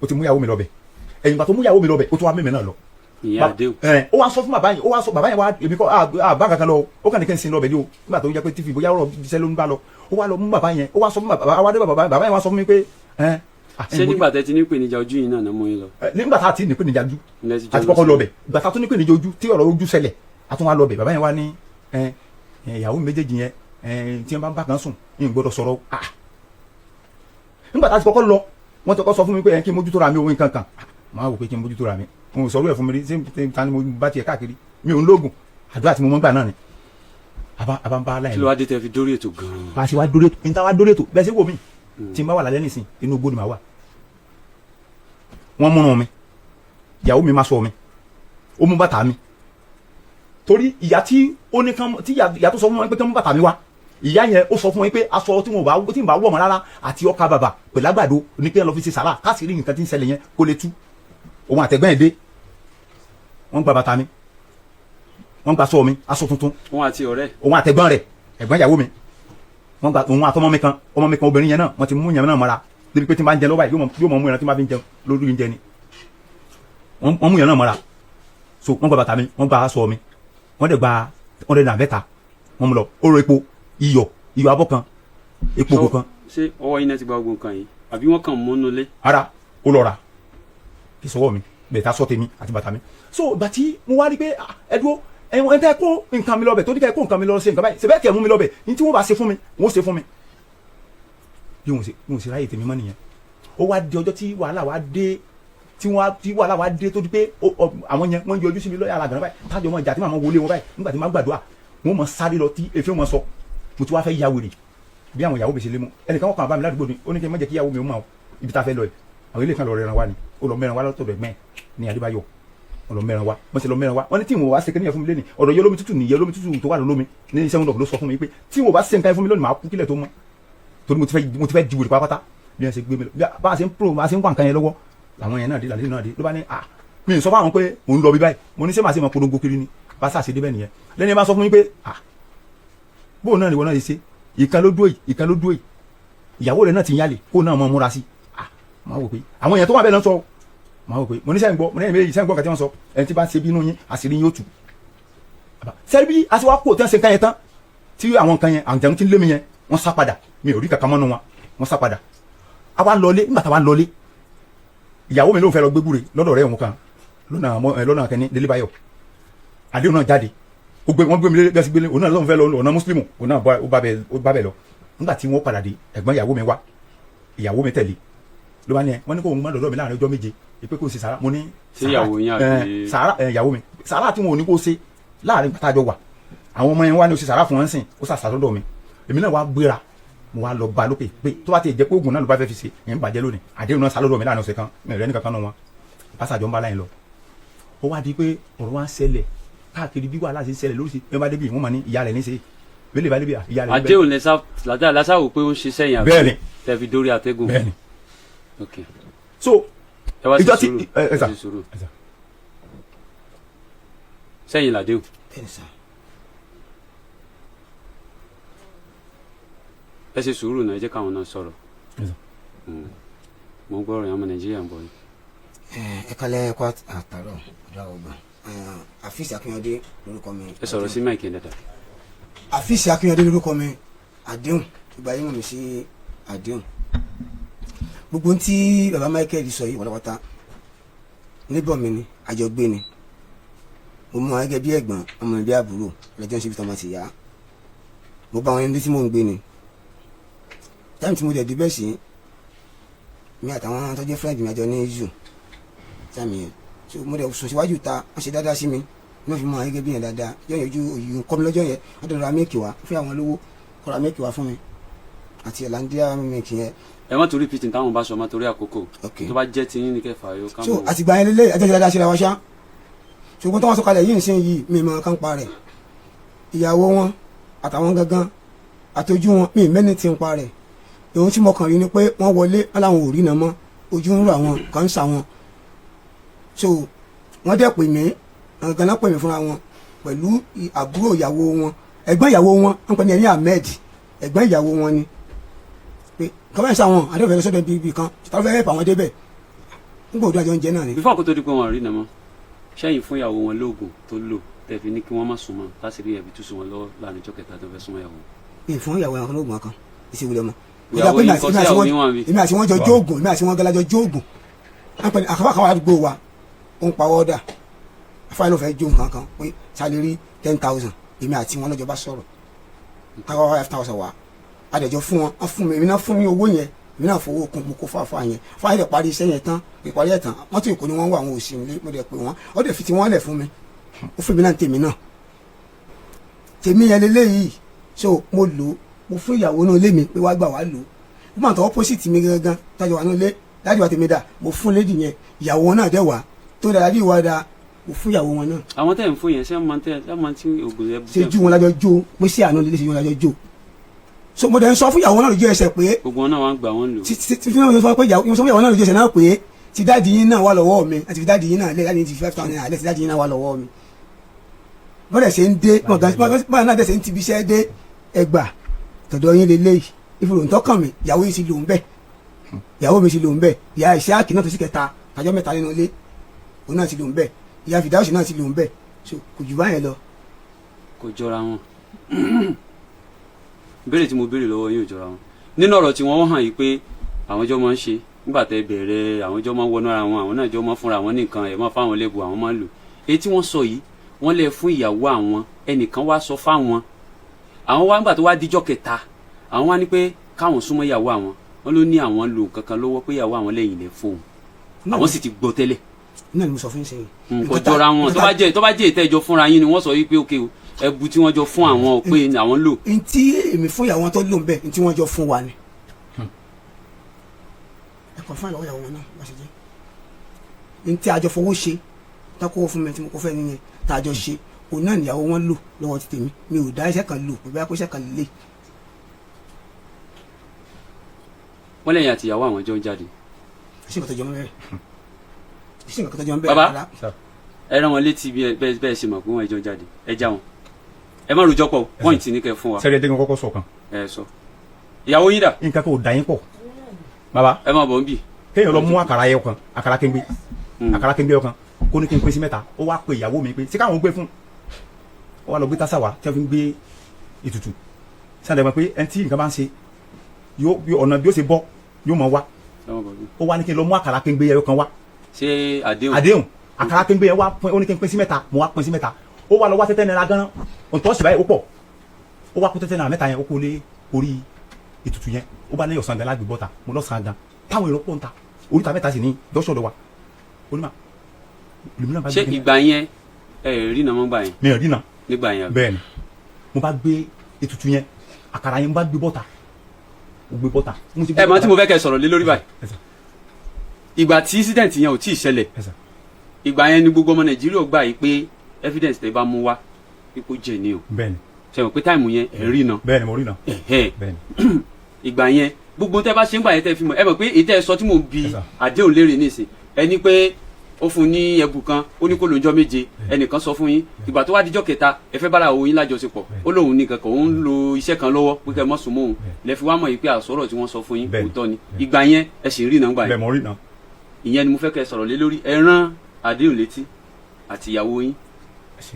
Ó ti mú ìyàwó mi lọ bẹ̀. Ẹ̀yìn ìgbà tó mú ìyàwó mi lọ bẹ̀, ó tún wá mímì náà lọ. Ìyẹn àdéhùn. Ẹ ó wá sọ fún bàbá yẹn, ó wá sọ bàbá yẹn wá, èmi kọ́ àbá kankan lọ, ó kàn ní kí n sin lọ bẹ̀ ni o. Nígbà tó yẹ pé tífì bóyá ọ̀rọ̀ iṣẹ́ ló ń bá lọ, ó wá lọ mú bàbá yẹn, ó wá sọ fún bàbá wá dé, bàbá yẹn wá sọ fún mi pé ẹ Ṣé nígbà tẹ́ ti ní ìpèníjà ojú yìí náà náà mú yín lọ? Nígbà tá a ti ní ìpèníjà ojú Ilẹ̀ ti jọ àti lọ kọ́kọ́ sí. lọ bẹ̀. Ìgbà tá a tún ní ìpèníjà ojú, tí ọ̀rọ̀ ojú ṣẹlẹ̀, a tún wá lọ bẹ̀. Bàbá yẹn wá ní ẹ ẹ ìyàwó mi méjèèjì yẹn, ẹ tí wọ́n bá ń bá kan sùn ní gbọ́dọ̀ sọ̀rọ̀. Ah, nígbà tá a ti kọ́kọ́ lọ, wọ́n ti kọ́kọ́ sọ fún mi pé ẹ kí n mójútó ra mi, òun nǹkan kan. Máa wò pé kí n mójútó ra mi, n ò sọ̀rọ̀ ẹ̀ fún mi rí. Ṣé ta ni mo bá tiẹ̀ káàkiri? Mi ò ń lóògùn, àdúrà tí mo mọ́ gbà náà ni. Àbá ń bá aláìní. Kí ló wá dé tẹ́ fi dórí ètò gan-an? Bá a ṣe wá dórí ètò, níta wá dórí ètò bẹ́ẹ̀ ṣe wò mí, tí n bá wà lálẹ́ nìsín, inú igbó ni màá wà. Wọ́n múnú mi, ìyàwó mi máa sọ mi, ó mú bàtà mi. Torí ìyá tí ó ní kán, tí ìyá tó sọ fún wọn pé kán mú bàtà mi wá, ìyá yẹn ó sọ fún wọn pé aṣọ tí wọn bá tí n bá wọ̀ mọ́ rárá àti ọkà bàbà pẹ̀lú àgbàdo ní pé ẹ lọ fi ṣe sàrà káàsì rí nǹkan tí ń ṣẹlẹ̀ yẹn kó lè tú. Òun àtẹ̀gbọ́n ẹ̀ dé, wọ́n gba bàtà mi, wọ́n gba aṣọ mi, aṣọ tuntun. Wọn àti ọ̀rẹ́? Òun àtẹ̀gbọ́n rẹ̀, ẹ̀gbọ́n ìyàwó mi. Wọ́n gba òun àtọmọ mi kan, ọmọ mi kan obìnrin yẹn náà, wọ́n ti mú yẹn náà mọ́ra débi pé tí n bá ń jẹ lọ́wọ́ báyìí, yóò mọ mú ẹran tí n bá fi ń jẹun lórí oúnjẹ ni. Wọ́n mú yẹn náà mọ́ra. So wọ́n gba bàtà mi, wọ́n gba aṣọ mi, wọ́n dẹ̀ gba 103, wọ́n mú lọ. Ó rọ epo, iyọ̀, iyọ̀ abọ́ kan, epo ògùn kan. Ṣé ọwọ́ yín náà ti gba gbogbo nǹkan yìí, àbí wọ́n kàn múnú lé? Ara ó lọ rà kí sọwọ́ mi bẹ́ẹ̀ tá sọ tèmi àti bàtà mi. So ìgbà tí mo wá rí pé, ah, ẹ dúró, ẹ tẹ́ kó nǹkan mi lọ bẹ̀, tó ní kẹ́ kó nǹkan mi lọ ṣe nǹkan báyìí, ṣe bẹ́ẹ̀ kẹ́ mú mi lọ bẹ̀ ní tí wọ́n bá ṣe fún mi, wọ́n ṣe fún mi. Bí wọ́n ṣe ráyè tèmi mọ́ nìyẹn. Ó wá di ọjọ́ tí wàhálà wá dé, tí wàhálà wá dé tó di pé àwọn yẹn wọ́n yọjú sí mi lọ́yà alágbọ̀n báyìí, tájọ mọ́ ìjà tí màá wọlé wọn báyìí. Nígbà tí màá gbàdúrà, wọ́n mọ sáré lọ tí èéfín wọn sọ. Mo ti wá fẹ́ ya wèrè bí àwọn ìyàwó mi ṣe lé mú. Ẹnìkan wọn kàn bá mi ládùúgbò ni, ó ní kí n má jẹ́ kí ìyàwó mi ó mọ̀ ibi tá a fẹ́ lọ yìí. Àwọn ilé kan lọ rẹran wá ni, ó lọ mẹ́ran wá lọ́tọ̀dọ̀ ẹ̀gbẹ́ ní Adébáyọ̀. Ó lọ mẹ́ran wá, wọ́n ti lọ mẹ́ran wá. Wọ́n ní tí wọn wá ṣe kíní yẹn fún mi lẹ́ni ọ̀rọ̀ yẹ olómi tútù nìyẹn, olómi tútù tó wà lólómi ní seven up ló sọ fún mi pé tí wọn bá ṣe nǹkan yẹn fún mi lónìí, màá kú kílẹ̀ tó mọ́, torí mo ti fẹ́ di wèrè pátápátá. Bí wọ́n ṣe gbé mi lọ, bí bá a ṣe ń pro, bá a ṣe ń wá nǹkan yẹn lọ́wọ́, làwọn yẹn náà dé, làlẹ́ náà dé, ló bá ní à mi ì sọ fáwọn pé mò ń lọ bí báyìí. Mo ní ṣé màá ṣe mọ polongo kiri ni? Bá sà ṣe débẹ̀ nìyẹn. Lẹ́ni ẹ bá sọ fún mi pé à bóun náà ni wọn náà ṣe ṣe, ìkan ló dúró yìí, ìkan ló dúró yìí, ìyàwó rẹ̀ náà ti ń yálè, kó náà mọ múra sí. À máa wò pé àwọn èèyàn tó wà bẹ́ẹ̀ náà sọ, máa wò pé mo ní sẹ́yìn gbọ́, mo ní ẹ̀yìn méjì sẹ́yìn gbọ́ nǹkan tí wọ́n sọ. Ẹni tí bá ń ṣe bínú yín, àṣírí yín ó tù. Sẹ́rí bí a ṣe wá kó tí wọ́n ṣe nǹkan yẹn tán, tí àwọn nǹkan yẹn àǹjẹ̀nu tí ń lé mi yẹn, wọ́n sá padà. Mi ò rí kankan mọ́nu wọn, wọ́n sá padà. A wá ń lọlé. Nígbà tá a wá ń lọlé, ìyàwó mi ló ń fẹ́ lọ gbé gbúre lọ́dọ̀ ọ̀rẹ́ òun kan lọ́nà lọ́nà kẹ́ni Délébáyọ̀. Àdéhùn náà jáde, ó gbé wọ́n gbé mi lé bí wọ́n ti gbé òun náà lọ́n fẹ́ lọ ọ̀nà mùsùlùmù, òun náà ó bá bẹ̀ lọ. Nígbà tí wọ́n padà dé, ẹ̀gbọ́n ìyàwó mi wá, ìyàwó mi tẹ̀lé, ló bá ní ẹ wọ́n ní kó òun má dọ̀dọ̀ mi láàrin ọjọ́ 7, ìpè kó o ṣe sàrà. Mo ní Ṣé ìyàwó yín àbí? Sàrà ẹ, ìyàwó mi. Sàrà tí wọn ò ní kó o ṣe láàrin pàtàjọ wà, àwọn ọmọ yẹn wá ní o ṣe sàrà fún wọn sìn, ó sàṣà lọ́dọ̀ mi. Èmi náà wá gbéra, mo wá lọ bá lókè pé tó bá ti jẹ́ pé oògùn náà ló bá fẹ́ fi ṣe yẹn ń bàjẹ́ lónìí. Àdéhùn náà sá lọ́dọ̀ mi láàrin ọ̀sẹ̀ kan, mi ò rẹ́ nìkan kan náà wọn pásàjọ ń bá láyìn lọ. Ó wá di pé ọ̀rọ̀ wa ń ṣẹlẹ̀ káàkiri, bí wàhálà ṣe ń ṣẹlẹ̀ lóríṣi. Bí wọ́n bá débi, wọ́n máa ní ìyá rẹ̀ ní ṣe bẹ́ẹ̀ bá débi, ìyá rẹ̀ ní bẹ́ẹ̀. Àdéhùn lẹ́sà lásà wò pé ó ń ṣiṣẹ́ yẹn, àbí? Bẹ́ẹ̀ni. Tẹ́ fi dórí àtẹ́gùn. Bẹ́ẹ̀ni. Ok. So Ẹ wá sí ìjọ tí sùúrù. Ẹ sà. Ẹ sí sùúrù. Ẹ sà. Sẹ́yìn làdéhùn. Bẹ́ẹ̀ni sà. Ẹ ṣe sùúrù náà, ẹ jẹ́ káwọn náà sọ̀rọ̀. Ẹ sà. Mo ń gbọ́ ọ̀rọ̀ yẹn, ọmọ Nàìjíríà ń bọ̀ yìí. Ẹ kálẹ́, ẹ kú àtàrọ̀ ọ̀dọ́ ọgbà. Àfíìsì Akínyàndé lórúkọ mi. Ẹ sọ̀rọ̀ sí mic dáadáa. Àfíìsì Akínyàndé lórúkọ mi. Àdéhùn ìgbà yìí mọ̀ mí sí àdéhùn. Gbogbo ohun tí baba Michael sọ yìí pátápátá níbọ̀ mi ni àjọgbé ni. Mo mú wọn gẹ́gẹ́ bí ẹ̀gbọ́n, ọmọ mi bí àbúrò, lọ́jọ́ ń ṣe bí tọmọ ti yá. Mo bá wọn níbi tí mò ń gbé ni. Time tí mo dẹ̀ débẹ̀ sí mi àtàwọn tó jẹ́ friend mi àjọ ní issue time yẹn. So mo dẹ̀ sùn síwájú ta, wọ́n ṣe dáadáa sí mi, wọ́n fi mọ àwọn gẹ́gẹ́ bí yẹn dáadáa. Yọ̀yàn ojú òyìn kọ́ mi lọ́jọ́ yẹn, wọ́n dẹ̀ ra milk wá fún àwọn olówó, kọ́ ra milk wá fún mi àti Hollandia milk yẹn. Ẹ má torí pìtì táwọn bá sọ, má torí àkókò. Ok. Tó bá jẹ́ tiyín ní kẹfà yóò ká So mọ̀. àtìgbà yẹn lélẹ̀ ẹjọ́ ṣe dáadáa síra wa ṣá. Ṣùgbọ́n tó wọ́n sọ kalẹ̀ yìí ń sìn yìí, mi mọ kán pa rẹ̀. Ìyàwó wọn àtàwọn gangan àtọjú wọn, mi mẹ́ni ti ń pa rẹ̀. Ohun tí mo kàn rí ni pé wọ́n wọlé, wọn làwọn ò rí iná mọ́, ojú ń rò àwọn kan ń sà wọn. So wọ́n dẹ̀ pè mí, àwọn ganan pè mí fúnra wọn pẹ̀lú àbúrò ìyàwó wọn, ẹ̀gbọ́n ìyàwó wọn, wọ́n pè ní ẹni Ahmed, ẹ̀gbọ́n ìyàwó wọn ni, pé kọ́mẹ́ sàwọn àdéhùn fẹ́ lọ sọ́dọ̀ bíbí kan tàbí fẹ́ fà wọ́n débẹ̀ nígbà òdu àjọ ń jẹ náà ni. Before kó tó di pé wọn rí nàmọ́, sẹ́yìn fún ìyàwó wọn lóògùn tó lò tẹ́ fi ní kí wọ́n má súnmọ́ láti rí ẹ̀bí tó sún wọn lọ́wọ́ láàrin ọjọ́ kẹta tó fẹ́ súnmọ́ ìyàwó? Mi fún ìyàwó ẹranko lóògùn kan ìṣèwúlẹ̀ ọmọ. Ìyàwó yín kọ́ sí ìyàwó yín wà mí. Èmi àti wọn jọ jóògùn, èmi àti wọn gẹlẹjọ jóògùn. Wọn pẹ̀lú àkàwàkàwà àdúgbò wa, ó ń pa ọ́dà afáyín ló fẹ́ jó nǹkan kan pé sálẹ̀ 10,000. Èmi àti wọn lọ́jọ́ bá sọ̀rọ̀ káwá 5,000 wá, adẹ̀jọ́ fún wọn, wọ́n fún mi, èmi náà fún mi owó yẹn, èmi náà fowó kún, mo kó fún àfáà yẹn. Fáyín dẹ̀ parí iṣẹ́ yẹn tán, ìparí ẹ̀ tán, wọ́n tún ìkó ni wọ́n wà, àwọn òsì nílé. Mo dẹ̀ pè wọ́n, ó dẹ̀ fi ti wọ́n lẹ̀ fún mi, ó fún mi náà tèmi náà, tèmi yẹn lélẹ́yìí. So mo lò ó, mo fún ìyàwó náà lé mi pé wá gbà wá lò ó. Ó mà tọ́ opposite mi gangan tájọ wà náà lé dájú wa tèmi dà, mo fún lady yẹn, ìyàwó náà dẹ̀ wá tó dára bí ìwà dà. Mo fún ìyàwó wọn náà. Àwọn tẹ̀ ń fún yẹn, ṣé máa ń tẹ́, ṣé máa ń tí oògùn ẹ? Ṣe ju wọn lájọ jó pé sí àná lè ṣe wọn lájọ jó. So mo dẹ̀ ń sọ fún ìyàwó náà lójú ẹsẹ̀ pé Gbogbo wọn náà wá ń gbà wọ́n lò. tí tí tí mo sọ pé ìyàwó, mo sọ fún ìyàwó náà lójú ẹsẹ̀ náà pé ti daddy yín náà wà lọ́wọ́ mi, àti fi daddy yín náà lẹ̀, daddy yín ti 5,000 naira lẹ̀, ti daddy yín náà wà lọ́wọ́ mi. Bọ́dẹ̀ ṣe ń dé bọ́dẹ̀ náà dẹ̀ ṣe ń tibi iṣẹ́ dé, ẹgbà tọ̀dọ̀ yín lélẹ́yìí ìfòrò ń tọ́kàn mi. Ìyàwó yín ti lò ń bẹ̀, ìyàwó mi ti lò ń bẹ̀, ìyá ìṣáàkì náà tó sì kẹta tàjọ́ mẹ́ta nínú ilé, òun náà ti lò ń bẹ̀, ìyá fìdáwọ̀sì náà ti lò ń bẹ̀. So kò jù báyẹn lọ. Kò jọra wọn. Ìbéèrè tí mo béèrè lọ́wọ́ yín ò jọra wọn. Nínú ọ̀rọ̀ tí wọ́n hàn yìí pé àwọn jọ máa ń ṣe nígbà tẹ́ bẹ̀rẹ̀, àwọn jọ máa ń wọnú ara wọn, àwọn náà jọ máa ń fúnra wọn ní nǹkan ẹ̀, máa fáwọn lẹ́bù, àwọn máa ń lò. Èyí tí wọ́n sọ yìí, wọ́n lè fún ìyàwó àwọn, ẹnìkan wá sọ fáwọn, àwọn wá nígbà tó wá díjọ́ kẹta, àwọn wá ní pé káwọn súnmọ́ ìyàwó àwọn, wọ́n ló ní àwọn lò nǹkan kan lọ́wọ́, pé ìyàwó àwọn lẹ́yìn lẹ̀ fóun, àwọn sì ti gbọ́ tẹ́lẹ̀. Náà ni mo sọ fún yín sẹ́yìn. Kò jọra wọn. Tó bá jẹ́ ìtẹ́jọ fúnra yín ni wọ́n sọ wípé ókè o, ẹbu tí wọ́n jọ fún àwọn ò pé àwọn lò. Ntí èmi fún ìyàwó tó lò ń bẹ̀, ntí wọ́n jọ fún wa ni ẹ̀kọ́ fún ìyàwó wọn náà bá ṣe jẹ́ ntí àjọ fowó ṣe tákòwò fún mi tí mo kọ́ fẹ́ nìyẹn, tá a jọ ṣe, òun náà níyàwó wọn lò lọ́wọ́ ti tèmi. Mi ò dá iṣẹ́ kan lò pé bóyá kó iṣẹ́ kan lè. Wọ́n lẹ́yìn àti ìyàwó àwọn jọ ń jáde. Ṣé nǹkan tó jọ mọ́ bẹ́ẹ̀? Ṣé nǹkan tó jọ mọ́ bẹ́ẹ̀? Bàbá. Rárá. Ẹ rán wọn létí bí ẹ bẹ́ẹ̀ ṣe mọ̀ pé wọ́n jọ ń jáde. Ẹ já wọn, ẹ má rojọ́ pọ̀, pọ́ìntì ní kẹ́ fún wa. Sẹ́rí, ẹ jẹ́ kí n kọ́kọ́ sọ kan. Ẹ sọ. Ìyàwó yín dà? Nǹkan kò dà yín pọ̀, bàbá. Ẹ má bọ̀ ń bì. Kéèyàn lọ mú àkàrà ẹyọ kan, àkàrà kéńgbé, àkàrà kéńgbé ẹyọ kan, kó ní kí n pín sí mẹ́ta. Ó wá pe ìyàwó mi pé ṣé káwọn gbé fún ó wá lọ gbé tásà wá tí wọ́n fi ń gbé ètùtù sáà dẹ̀ mọ̀ pé ẹni tí nǹkan bá ń ṣe yóò ọ̀nà bí ó ṣe bọ́ yóò mọ̀ wá. Ẹ má bọ̀ ń bì. Ó wá ní kí n lọ mú àkàrà kéńgbé ẹyọ kan wá. Ṣé àdéhùn? Àdéhùn, àkàrà kéńgbé yẹn wá pín, ó ní kí n pín sí mẹ́ta, mo wá pín sí mẹ́ta. Ó wá lọ wá tẹ́tẹ́ náírà gan-an òǹtọ́ sì báyìí, ó pọ̀. Ó wá kó tẹ́tẹ́ náírà mẹ́ta yẹn, ó kó lé orí ètùtù yẹn. Ó bá ní ọ̀sán gan lágbè bọ́ta. Mo lọ́sàn gan táwọn èrò pọ̀ ń ta oríta mẹ́ta sì ní dọ́sọ̀dọ̀ wa onímọ̀ lèmi náà bá Ṣé gbé kíní. ìgbà yẹn ẹ rí nàmọ́ gbà yẹn? Mi ò rí náà. Nígbà yẹn àbí? Bẹ́ẹ̀ ni, mo bá gbé ètùtù yẹn, àkàrà yẹn, mo bá gbé bọ́ta, mo gbé bọ́ta, mo ti gbé Ẹ mọ̀ tí mo bọ́ta. fẹ́ kẹ́ sọ̀rọ̀ lé lórí báyìí. Ẹ sà. Ìgbà tí incident yẹn ò tí ì ṣẹlẹ̀, Ẹ sà. ìgbà yẹn ni gbogbo ọmọ Nàìjíríà gbà yìí pé evidence tẹ́ bá mú wá ipò jẹ ní o. Bẹ́ẹ̀ ni. Ṣe mọ̀ pé time yẹn ẹ rí náà? Bẹ́ẹ̀ ni, mo rí náà. Ẹ̀hẹ́n. Bẹ́ẹ̀ ni. Ìgbà yẹn, gbogbo tẹ́ bá ṣe ń gbà yẹn, tẹ́ fi mọ̀, ẹ mọ̀ pé èyí tẹ́ ẹ sọ tí mò ń bi Yes, sir. àdéhùn léèrè nísìn, ẹni pé ó fún un ní ẹbù kan, ó ní kó lóúnjọ́ 7, ẹnìkan sọ fún yín, ìgbà tó wá díjọ́ kẹta ẹ fẹ́ bára òun yín lájọṣepọ̀, ó lóun ní kankan, òun ń lo iṣẹ́ kan lọ́wọ́ pé kẹ́ ẹ mọ́ sùn mọ́ òun, lẹ fi wá mọ̀ yìí pé àsọ̀rọ̀ tí wọ́n sọ fún yín Bẹ́ẹ̀ni. òótọ́ ni. Ìgbà yẹn ẹ sì ń rí nàgbà Bẹ́ẹ̀, yẹn. mo rí náà. Ìyẹn ni mo fẹ́ kẹ́ ẹ sọ̀rọ̀ lé lórí. Ẹ rán àdéhùn létí àti ìyàwó yín. Ẹ ṣé.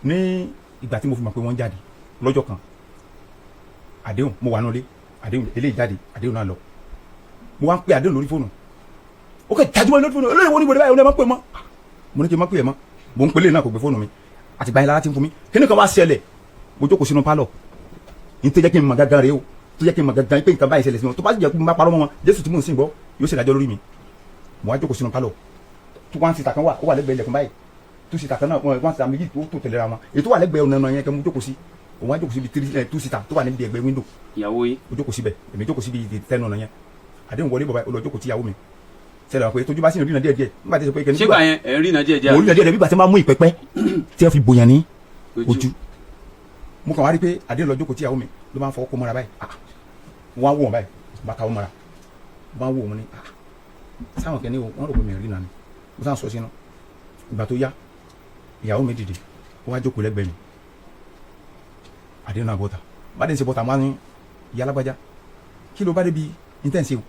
Ní ìgbà tí mo fi mọ̀ pé wọ́n jáde lọ́jọ́ kan, àdéhùn, mo wà nulẹ̀, àdéhùn eléyìí jáde, àdéhùn náà lọ. Mo wá ń pè àdéhùn lórí fóònù, ó kẹ́ jájú mọ́ lórí fóònù. Olóyè wo ni wòlé báyìí? Ó ní ẹ má pè mọ́. Mo ní kí n má pè ẹ mọ́. Mo ń pè léyìn náà, kò gbé fóònù mi. Àtìgbà yẹn lára ti ń fún mi. Kíni kan wá ṣẹlẹ̀, mo jókòó sínú pálọ̀ ní tó jẹ́ kí n mọ̀ gángan rèé o, tó jẹ́ kí n mọ̀ gángan pé nǹkan báyìí ṣẹlẹ̀ sí wọn. Tó bá sì jẹ́ pé mo bá parọ́ mọ́ wọn, Jésù tí mò ń sìn gbọ́ yóò ṣèdájọ́ lórí mi. Mo wá jókòó sínú pálọ̀ tó one seater kan wà, ó wà lẹ́gbẹ̀ẹ́ ilẹ̀kùn báyìí. Two seater kan náà, one seater méjì tó tó tẹ̀léra wọn, èyí tó wà lẹ́gbẹ̀ẹ́ ọ̀nà yẹn kẹ́ mo jókòó sí. Òun wá jókòó síbi three two seater tó wà níbi ẹ̀gbẹ́ window. Ìyàwó yín? Ó jókòó síbẹ̀, èmi jókòó síbi tẹnu ọ̀nà yẹn. Àdéhùn wọlé bọ̀ báyìí, ó lọ jókòó tíyàwó mi. Ṣẹlẹ̀ wà pé tójú bá sì ń rìnà díẹ̀ díẹ̀ nígbà tí ó sọ pé kẹ́ni. Ṣé gbà yẹn ẹ ń rí náà díẹ̀ díẹ̀? Mo rí díẹ̀ díẹ̀, bí gbà tí wọ́n bá mú ìpẹ́pẹ́ tí wọ́n fi bòyàn ní ojú. Mo kàn wá rí pé àdéhùn lọ jókòó tíyàwó mi, ló máa ń fọwọ́ kó mọ́ra báyìí. Ah, wọ́n á wò wọ́n báyìí, bá káwọ́ mọ́ra, wọ́n á wò wọ́n ní, ah, sáwọn kẹ́ni o, wọ́n rò pé mi ò rí náà ni. Mo sàn sọ sínú. Ìgbà tó yá, ìyàwó mi dìde, ó wá jókòó lẹ́gbẹ̀ẹ́ mi. Àdéhùn náà bọ́ta, bá dé ń ṣe bọ́ta, wọ́n á ní, ìyá alágbájá, kí ló bá débi intense o?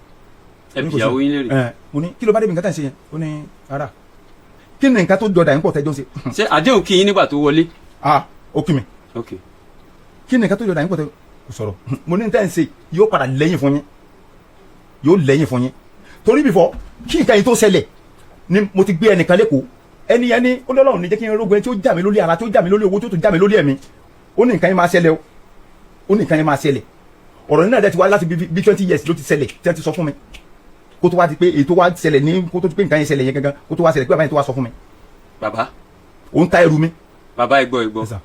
Ẹ bi ìyàwó yín léèrè. Ẹ, mo ní kí ló bá débi nǹkan tẹ̀ ń ṣe yẹn? Ó ní ara kí ni nǹkan tó jọdá yín pọ̀ tẹ́jọ́ ń ṣe. Ṣé àdéhùn kí yín nígbà tó wọlé? Ah, ó kí mi. Ok. Kí ni nǹkan tó jọdá yín pọ̀ tẹ́jọ́? Kò sọ̀rọ̀. Mo ní tẹ́ ń ṣe yóò padà lẹ́yìn fún yín, yóò lẹ́yìn fún yín, torí before kí nǹkan yìí tó ṣẹlẹ̀ ni mo ti gbé ẹnìkan lẹ́kọ̀ọ́. Ẹni yẹn ní ó lọ́lọ́run ní jẹ́ kí n rógun ẹni tí ó jà mí lórí ara, tí ó jà mí lórí owó, tí ó tún jà mí lórí ẹ̀mí. Ó ní nǹkan yẹn máa ṣẹlẹ̀ o, ó ní nǹkan yẹn máa ṣẹlẹ̀. Ọ̀rọ̀ nínú ẹ̀dẹ̀ ti wá láti bí 20 years ló ti ṣẹlẹ̀ tí wọ́n ti sọ fún mi, kó tó wá di pé èyí tó wá ṣẹlẹ̀ ní, kó tó di pé nǹkan yẹn ṣẹlẹ̀ yẹn gangan, kó tó wá ṣẹlẹ̀ pé bàbá yẹn tó wá sọ fún mi. Bàbá. Ó ń ta ẹrù mi. Bàbá, ẹ gbọ́, ẹ gbọ́. Yes, sir.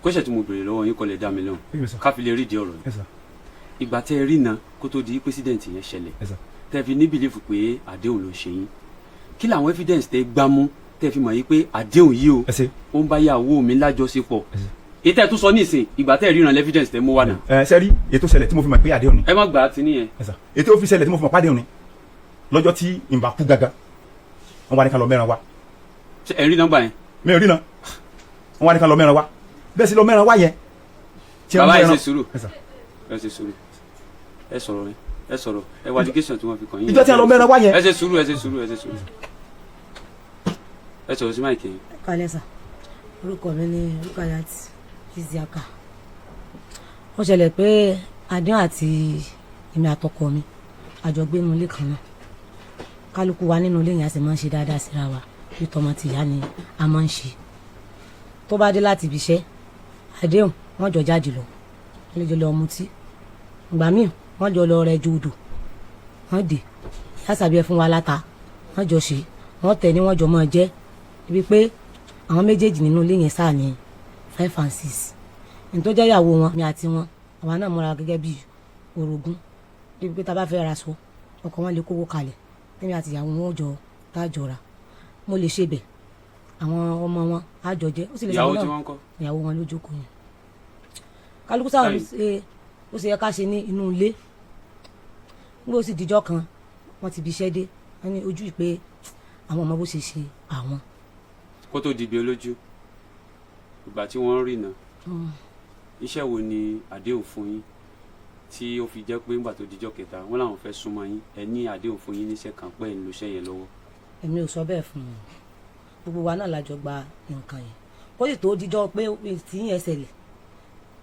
Kóṣẹ̀ tí mo béèrè lọ́wọ́ yín kọ́ lè dá mi lóhùn. Yes, sir. Ká fi lè rí ìdí ọ̀rọ̀ yìí. Yes, sir. Ìgbà tẹ́ ẹ rí na kó tó di president yẹn ṣẹlẹ̀, Yes, sir. tẹ́ fi ní belief pé àdéhùn ló ṣe yín, kí làwọn evidence tẹ́ gbámú? Tẹ́ fi mọ̀ yìí pé àdéhùn yìí o, Ẹ ṣe. ó ń bá ìyàwó mi lájọṣepọ̀. Ẹ ṣe. Ètò ẹ̀ tún sọ nísìn, ìgbà tẹ́ ẹ̀ ríran evidence tẹ́ mú wá náà. Ẹ sẹ́rí ètò ṣẹlẹ̀ tí mo fi mọ̀ pé àdéhùn ni. Ẹ má gbà á ti níyẹn. Ẹ sà, ètò fi ṣẹlẹ̀ tí mo fi mọ̀ pé àdéhùn ni, lọ́jọ́ tí ìmbà kú gangan, wọ́n wá ní ká lọ mẹ́ran wa. Ṣé ẹ̀ ń rí nọ́mbà yẹn? Mi ò rí náà. Wọ́n wá ní ká lọ mẹ́ran wa, bẹ́ẹ̀ sì lọ mẹ́ran wa yẹn tí wọ́n Bàbá, ẹ mẹ́ran- ṣe sùúrù. Ẹ sà. Ẹ ṣe sùúrù, ẹ sọ̀rọ̀, ẹ sọ̀rọ̀, ẹ wá allegation tí wọ́n fi kàn yín. Ìjọ tí a lọ mẹ́ran wá yẹn. Ẹ ṣe sùúrù, ẹ ṣe sùúrù, ẹ ṣe sùúrù, ẹ sọ̀rọ̀ sí mic yẹn. Kalẹ sà, orúkọ mi ni Rukayat Isiaka. Ó ṣẹlẹ̀ pé Adéhùn àti èmi àtọkọ mi, a jọ gbé inú ilé kan náà. Kálukú wa nínú ilé yẹn, a sì máa ń ṣe dáadáa síra wa bí tọmọ tìyá ni a máa ń ṣe. Tó bá dé láti ibi iṣẹ́, Adéhùn, wọ́n jọ jáde lọ, wọ́n lè jọ lọ mutí. Ìgbà míì, wọ́n jọ lọ rẹ ju odò, wọ́n dé ìyá sàbí ẹ fún wa láta, wọ́n jọ ṣe, wọ́n tẹ̀ ní, wọ́n jọ máa jẹ́ ibi pé àwọn méjèèjì nínú ilé yẹn sáà ní 5 and 6 ní tó jẹ́ ìyàwó wọn. Mi àti wọn, àwa náà múra gẹ́gẹ́ bí orogún, débi pé tá a bá fẹ́ ra aṣọ, ọkọ wọn lè kówó kalẹ̀, tẹ́mi àti ìyàwó wọn jọ tá a jọ ra. Mo lè ṣe bẹ̀, àwọn ọmọ wọn á jọ jẹ́, ó sì lè Ìyàwó ṣàwọn tí náà. wọ́n ń kọ́? Ìyàwó wọn ló jókòó yẹn. Kálukú sáwọn Báyìí. ṣe ó ṣe yẹ ká ṣe ní inú ilé. Nígbà ó sì dijọ́ kan, wọ́n ti bí iṣẹ́ dé, wọ́n ní ojú ìpè àwọn ọmọ bó ṣe ṣe àwọn. Kó tó di ibi olójú, ìgbà tí wọ́n ń rìnà, iṣẹ́ wo ni àdéhùn fún yín tí ó fi jẹ́ pé ńgbà tó dijọ́ kẹta, wọ́n làwọn fẹ́ súnmọ́ yín, ẹ ní àdéhùn fún yín níṣẹ́ kan pẹ́ ń lo iṣẹ́ yẹn lọ́wọ́? Èmi ò sọ bẹ́ẹ̀ fún un. Gbogbo wa náà la jọ gba nǹkan yẹn. Kó sì tó dijọ́ pé tí yẹn ṣẹlẹ̀,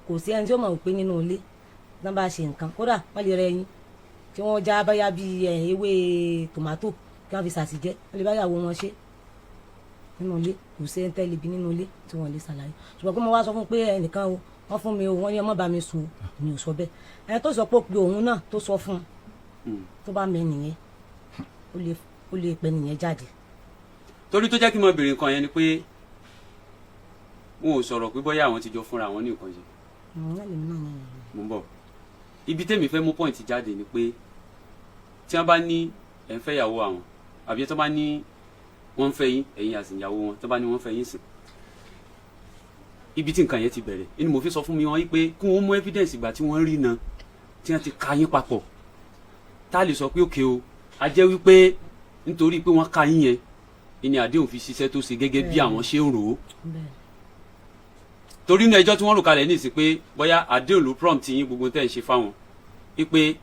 kò sí ẹni tí ó mọ̀ pé nínú ilé tán bá ṣe nǹkan, kódà wọ́n lè rẹ ẹyin tí wọ́n já báyà bíi ewé tòmátò kí wọ́n fi ṣàṣìjẹ́, wọ́n lè báyàwó wọn ṣe nínú ilé. Kò sí ẹni tẹ́lẹ̀ bí nínú ilé tí wọ́n lè ṣàlàyé. Ṣùgbọ́n pé mo wá sọ fún pé ẹnìkan o, wọ́n fún mi o, wọ́n ní ọmọ bá mi sùn o, mi ò sọ bẹ́ẹ̀. Ẹni tó sọ pé ó pe òun náà tó sọ fún un, tó bá mẹ nìyẹn, ó lè pẹ nìyẹn jáde. Torí tó jẹ́ kí n mọ béèrè nǹkan yẹn ni pé wọn ò sọ̀rọ̀ pé bóyá àwọn ti jọ fúnra wọn ní nǹkan jẹ. Náà lèmi náà yẹn. Mo ń bọ̀. Ibi tèmi fẹ́ mú point jáde ni pé tí wọ́n bá ní ẹ̀ ń fẹ́ ìyàwó àwọn, àbí tí wọ́n bá ní wọ́n ń fẹ́ yín, ẹ̀yin àti ìyàwó wọn, tí wọ́n bá ní wọ́n ń fẹ́ yín sìn, ibi tí nǹkan yẹn ti bẹ̀rẹ̀ inú mo fi sọ fún mi wọn pé kí wọ́n mú evidence ìgbà tí wọ́n rí na, tí wọ́n ti ka yín papọ̀, tá a lè sọ pé òkè o, a jẹ́ wípé nítorí pé wọ́n ka yín yẹn ìní àdéhùn fi ṣiṣẹ́ tó ṣe gẹ́gẹ́ bí àwọn ṣe ń rò ó. Torí inú ẹjọ́ tí wọ́n rò kalẹ̀ ní ìsìn pé bóyá àdéhùn ló prompt yín gbogbo tẹ́ ẹ̀ ń ṣe fáwọn, wípé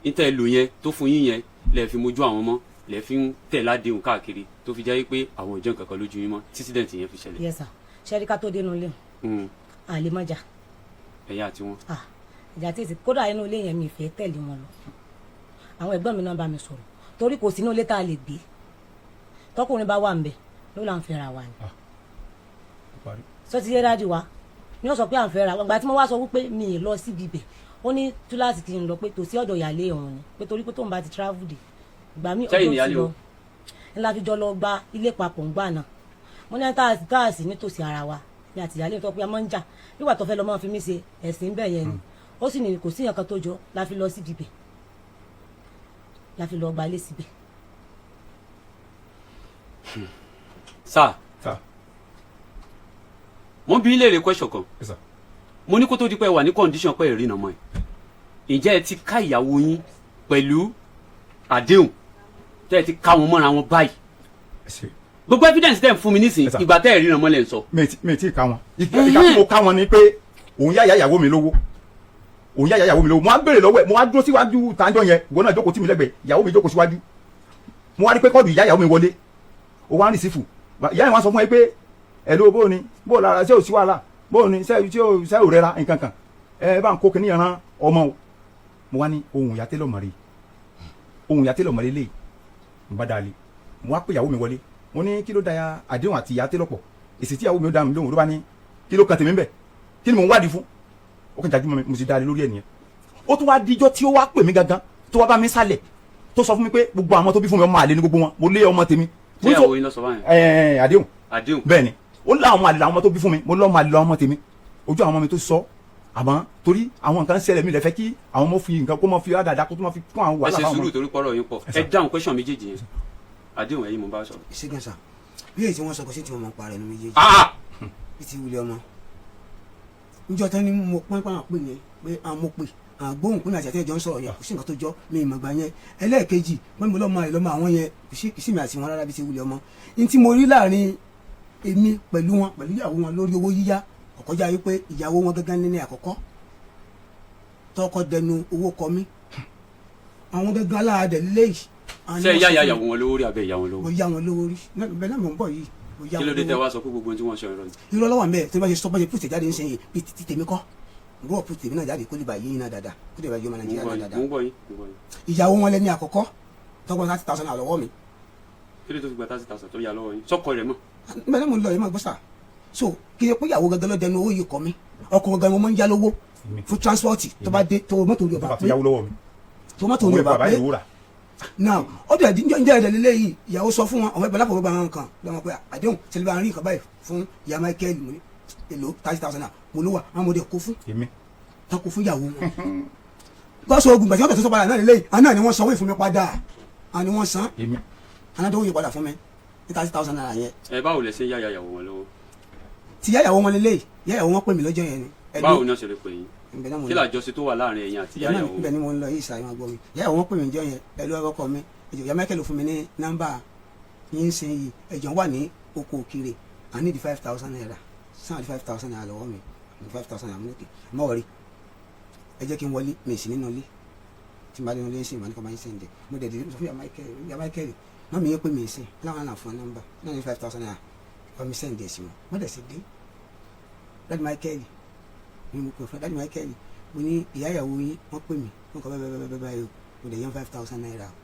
níta ẹ lò yẹn tó fún yín yẹn lẹ̀ fi mojú àwọn mọ́, lẹ̀ fi ń tẹ̀ ládéhùn káàkiri, tó fi jẹ́ wípé àwọn ò jẹ́ nǹkan kan lójú yín mọ́ tí incident yẹn fi ṣẹlẹ̀. Yes sir. Ṣẹ́rí ká tó dénú ilé, àlè mọ́jà. Ẹ̀yin àti wọn. Ah, ìjà tí èsì, kódà inú ilé yẹn, mi ìfẹ́ tẹ̀lé wọn lọ. Àwọn ẹ̀gbọ́n mi náà bá mi sọ̀rọ̀, torí kò sínú ilé tá a lè gbé tọkùnrin bá wà ń bẹ̀ ló là ń fẹ́ra wa ni. Parí. Sọ ti yé dájú wa ni wọ́n sọ pé à ń fẹ́ra wa. Ìgbà tí mo wá sọ wípé mi ì lọ síbi ibẹ̀, ó ní túláàsì kí n lọ, pé tòsí ọ̀dọ̀ ìyáálé òun ni, pé torí pé tóun bá ti travel dé ìgbà míì, Sẹ́yìn ọjọ́ ìyáálé ti lọ o? Ńlá fi jọ lọ gba ilé papọ̀ ńgbà náà. Mo ní táàsì nítòsí ara wa ní àti ìyáálé tó pé a máa ń jà nígbà tó fẹ́ lọ máa fi mí ṣe ẹ̀sìn bẹ́ẹ̀ yẹn ni. Ó sì ní kò sí nǹkan tó jọ. La fi lọ síbi ibẹ̀, la fi lọ gba ilé síbẹ̀. Sáà. Sir. Mo ń bi yín léèrè question kan. Yes, sir. Mo ní kó tó di pé ẹ wà ní condition pé ìrìnà mọ́ ẹ, ǹjẹ́ ẹ ti ká ìyàwó yín pẹ̀lú àdéhùn tẹ́ ẹ ti ká wọn mọ́ra wọn báyìí? Ẹ ṣe. Gbogbo evidence tẹ́ ẹ ń fún mi nísìnyí, Yes, sir. ìgbà tẹ́ ẹ ríran mọ́lẹ̀ ń sọ. Mi ti ka wọn. Ìka tí mo ká wọn ni pé òun yá ìyá ìyàwó mi lówó, òun yá ìyá ìyàwó mi lówó. Mo á béèrè lọ́wọ́ ẹ̀, mo á dúró síwájú tàǹjọ́ yẹn, ìwọ náà jókòó tì mí lẹ́gbẹ̀ẹ́, ìyàwó mi jókòó síwájú. Mo wá rí pé call ìyá ìyàwó mi wọlé, ó wá ń receive. Ìyá yẹn wá sọ fún ẹ pé ẹ ló bó ni bó lára, ṣé ò sí wàhálà, bó ni ṣé ò ṣé ò rẹra nǹkan kan, ẹ bá ń kó kíní yẹn rán ọmọ o. Mo wá ní ohun ìyá tẹ́lọ̀ mọ̀rẹ́, ohun ìyá tẹ́lọ̀ mọ̀rẹ́ lé. Mo bá dalẹ̀, mo wá pé ìyàwó mi wọlé, mo ní kí ló da àdéhùn àti ìyá tẹ́lọ̀ pọ̀? Èsì tí ìyàwó mi ó dá mi lóhùn, ló bá ní kí ló kan tèmi ń bẹ̀, kí ni mò ń wádìí fún? Ó kàn jájú mọ́ mi, mo sì dalẹ̀ lórí ẹ̀ nìyẹn. Ó tún wá díjọ́ tí ó wá pè mí gangan, tó wá bá mi sálẹ̀, tó sọ fún mi pé gbogbo àwọn tó bí fún mi, ọmọ àlè ní gbogbo wọn. Mo lé ọmọ tèmi. Ṣé ìyàwó yín lọ sọ báyẹn? Ẹ̀ẹ́, àdéhùn. Àdéhùn. Bẹ́ẹ̀ ni, ó lá àwọn àlè làwọn ọmọ tó bí fún mi. Mo lọ́ ọmọ àlè làwọn ọmọ tèmi, ojú àwọn ọmọ mi tó sọ. Àmọ́ torí àwọn nǹkan ṣẹlẹ̀, mi lè fẹ́ kí àwọn ọmọ fi nǹkan kó mọ fi àdàdà kó tó mọ fi kún àwọn Ẹ wàhálà ṣe fáwọn sùúrù ọmọ. torí pọ́rọ̀ yín pọ̀. Ẹ Ẹ sà. dáhùn question méjèèjì yẹn. Àdéhùn, ẹ̀yin mo bá sọ̀rọ̀. Ìṣègùn sà. Bí èyí tí wọ́n sọ kò sí tí wọ́n mọ̀ pa rẹ̀ ní méjèèjì. Ah! Bí ti wulẹ̀ ọmọ níjọ́ tán ni mo pọ́n pọ́n pè yẹn pé àwọn mo pè àwọn gbóhùn pé àti àtẹ́jọ́ ń sọ̀rọ̀ yẹn, kò sí nǹkan tó jọ mi ìmọ̀ gbà yẹn. Ẹlẹ́ẹ̀kejì pé mo lọ́mọ àìlọ́mọ àwọn yẹn, kò sí mi àti wọn rárá bí ti wulẹ̀ ọmọ. Ní tí mo rí láàrin èmi pẹ̀lú wọn, pẹ̀lú ìyàwó wọn lórí owó yíyá, ọ̀kọ́jà wípé ìyàwó wọn gángan ní àkọ́kọ́ tọkọ dẹnu owó kọ mí, àwọn gángan aláàdẹ léyìí. Àwọn Ṣé ni ìyá wọ́n ìyá sọ fún mi. ìyàwó wọn lówó rí abẹ́ ìyá wọn lówó? Mo yá wọn lówó rí bẹ́ẹ̀ náà mò ń bọ̀ yìí, mo yá Kí ló wọn dé tẹ lówó. wá sọ pé gbogbo ohun tí wọ́n sọ irọ́ ni? Irọ́ lọ́wọ́ mẹ́ẹ̀ tó bá ṣe sọ, bá ṣe pùtẹ̀ jáde nísìnyí bí ti tèmi kọ́ n bọ́ pùtẹ̀ tèmi náà jáde kó lè bá yé yín náà dáadáa, kó lè bá yé ọmọ Mo ń Nàìjíríà gbọ́ náà yín, dáadáa. mo ń gbọ́ yín, mo ń gbọ́ yín. Ìyàwó wọn lẹ́ni àkọ́kọ́ tọgbọ́n 30,000 lọ́wọ́ mi. Kí ló tó fi gba 30,000 tó yà lọ́wọ́ yín sọ́kọ rẹ̀ mọ́? Nígbà náà mo ń lọ yìí máa gbọ́ sà, so kí ẹ pé ìyàwó gangan ló dẹnu owó yìí kọ́ mi, ọkọ gangan mo máa ń yá lówó Èmi. fún transport tó bá dé tó mọ́tò rí Tó ọba bá pé fi yáwó lọ́wọ́ mi, tó mọ́tò òun rí lè ọba bàbá pé ìlú rà. Now ó dẹ̀ díjọ́ njẹ́ ẹ̀dẹ̀ lélẹ́yìí, ìyàwó sọ fún wọn àwọn ẹgbẹ́ lápò gbogbo àwọn kan lọ́wọ́ pé àdéhùn tẹ́lẹ̀ bá ń rí nǹkan báyìí fún ìyá Michael. Mo ní èlò 30,000 naira mo ló wà, àwọn ọmọdé kó fún Èmi. tán kó fún ìyàwó wọn gọ́sọ̀ ogun gbàtí wọ́n tẹ̀ tó sọ padà náà lélẹ́yìí, àwọn náà ni wọ́n sanwó ìfún mi padà, àwọn ni wọ́n san. Èmi. Àwọn tó wọ́n yí padà fún mi ní 30,000 naira yẹn. Ẹ báwo lẹ ṣe ń yá ìyá ìyàwó wọn lówó? Ti yá ìyàwó wọn lélẹ́yìí, yá ìyàwó wọn pè mí lọ́jọ́ yẹn ni. Báwo ni wọ́n ṣe lè pè yín? Ibẹ̀ náà mo Kí lọ. làjọṣe tó wà láàrin ẹ̀yin àti ìyá ìyàwó? Ibẹ̀ ni mo ń lọ yìí sàyẹn máa gbọ́ mi. Yá ìyàwó wọn pè mí jọ yẹn, ẹlú ọkọ mi ẹjọ, ìyá Michael fún mi ní nọ́mbà yín sin yìí, ẹjọ wà ní oko òkèrè, I need 5,000 naira, sáà 5,000 naira lọ́wọ́ mi ní 5,000 naira. Mo ní kí má wọrí, ẹ jẹ́ kí n wọlé mi sí nínú ilé, tí n bá nínú ilé ń sìn, màá ní kọ́ máa ń sìn dẹ̀. Mo dẹ̀ dé sọ fún ìyá Michael má mi yẹ pé mi ń sìn láwọn náà fún nọ́mbà náà ní 5,000 naira wọ́n mi send ẹ̀ sí wọn. Mo dẹ̀ sì dé Daddy Michael mi, mo pè fún Daddy Michael, mo ní ìyá ìyàwó yín wọ́n pè mí, wọ́n kọ́ bẹ́ẹ̀ bẹ́ẹ̀ bẹ́ẹ̀ báyìí o, mo dẹ̀ yẹn 5,000 naira o.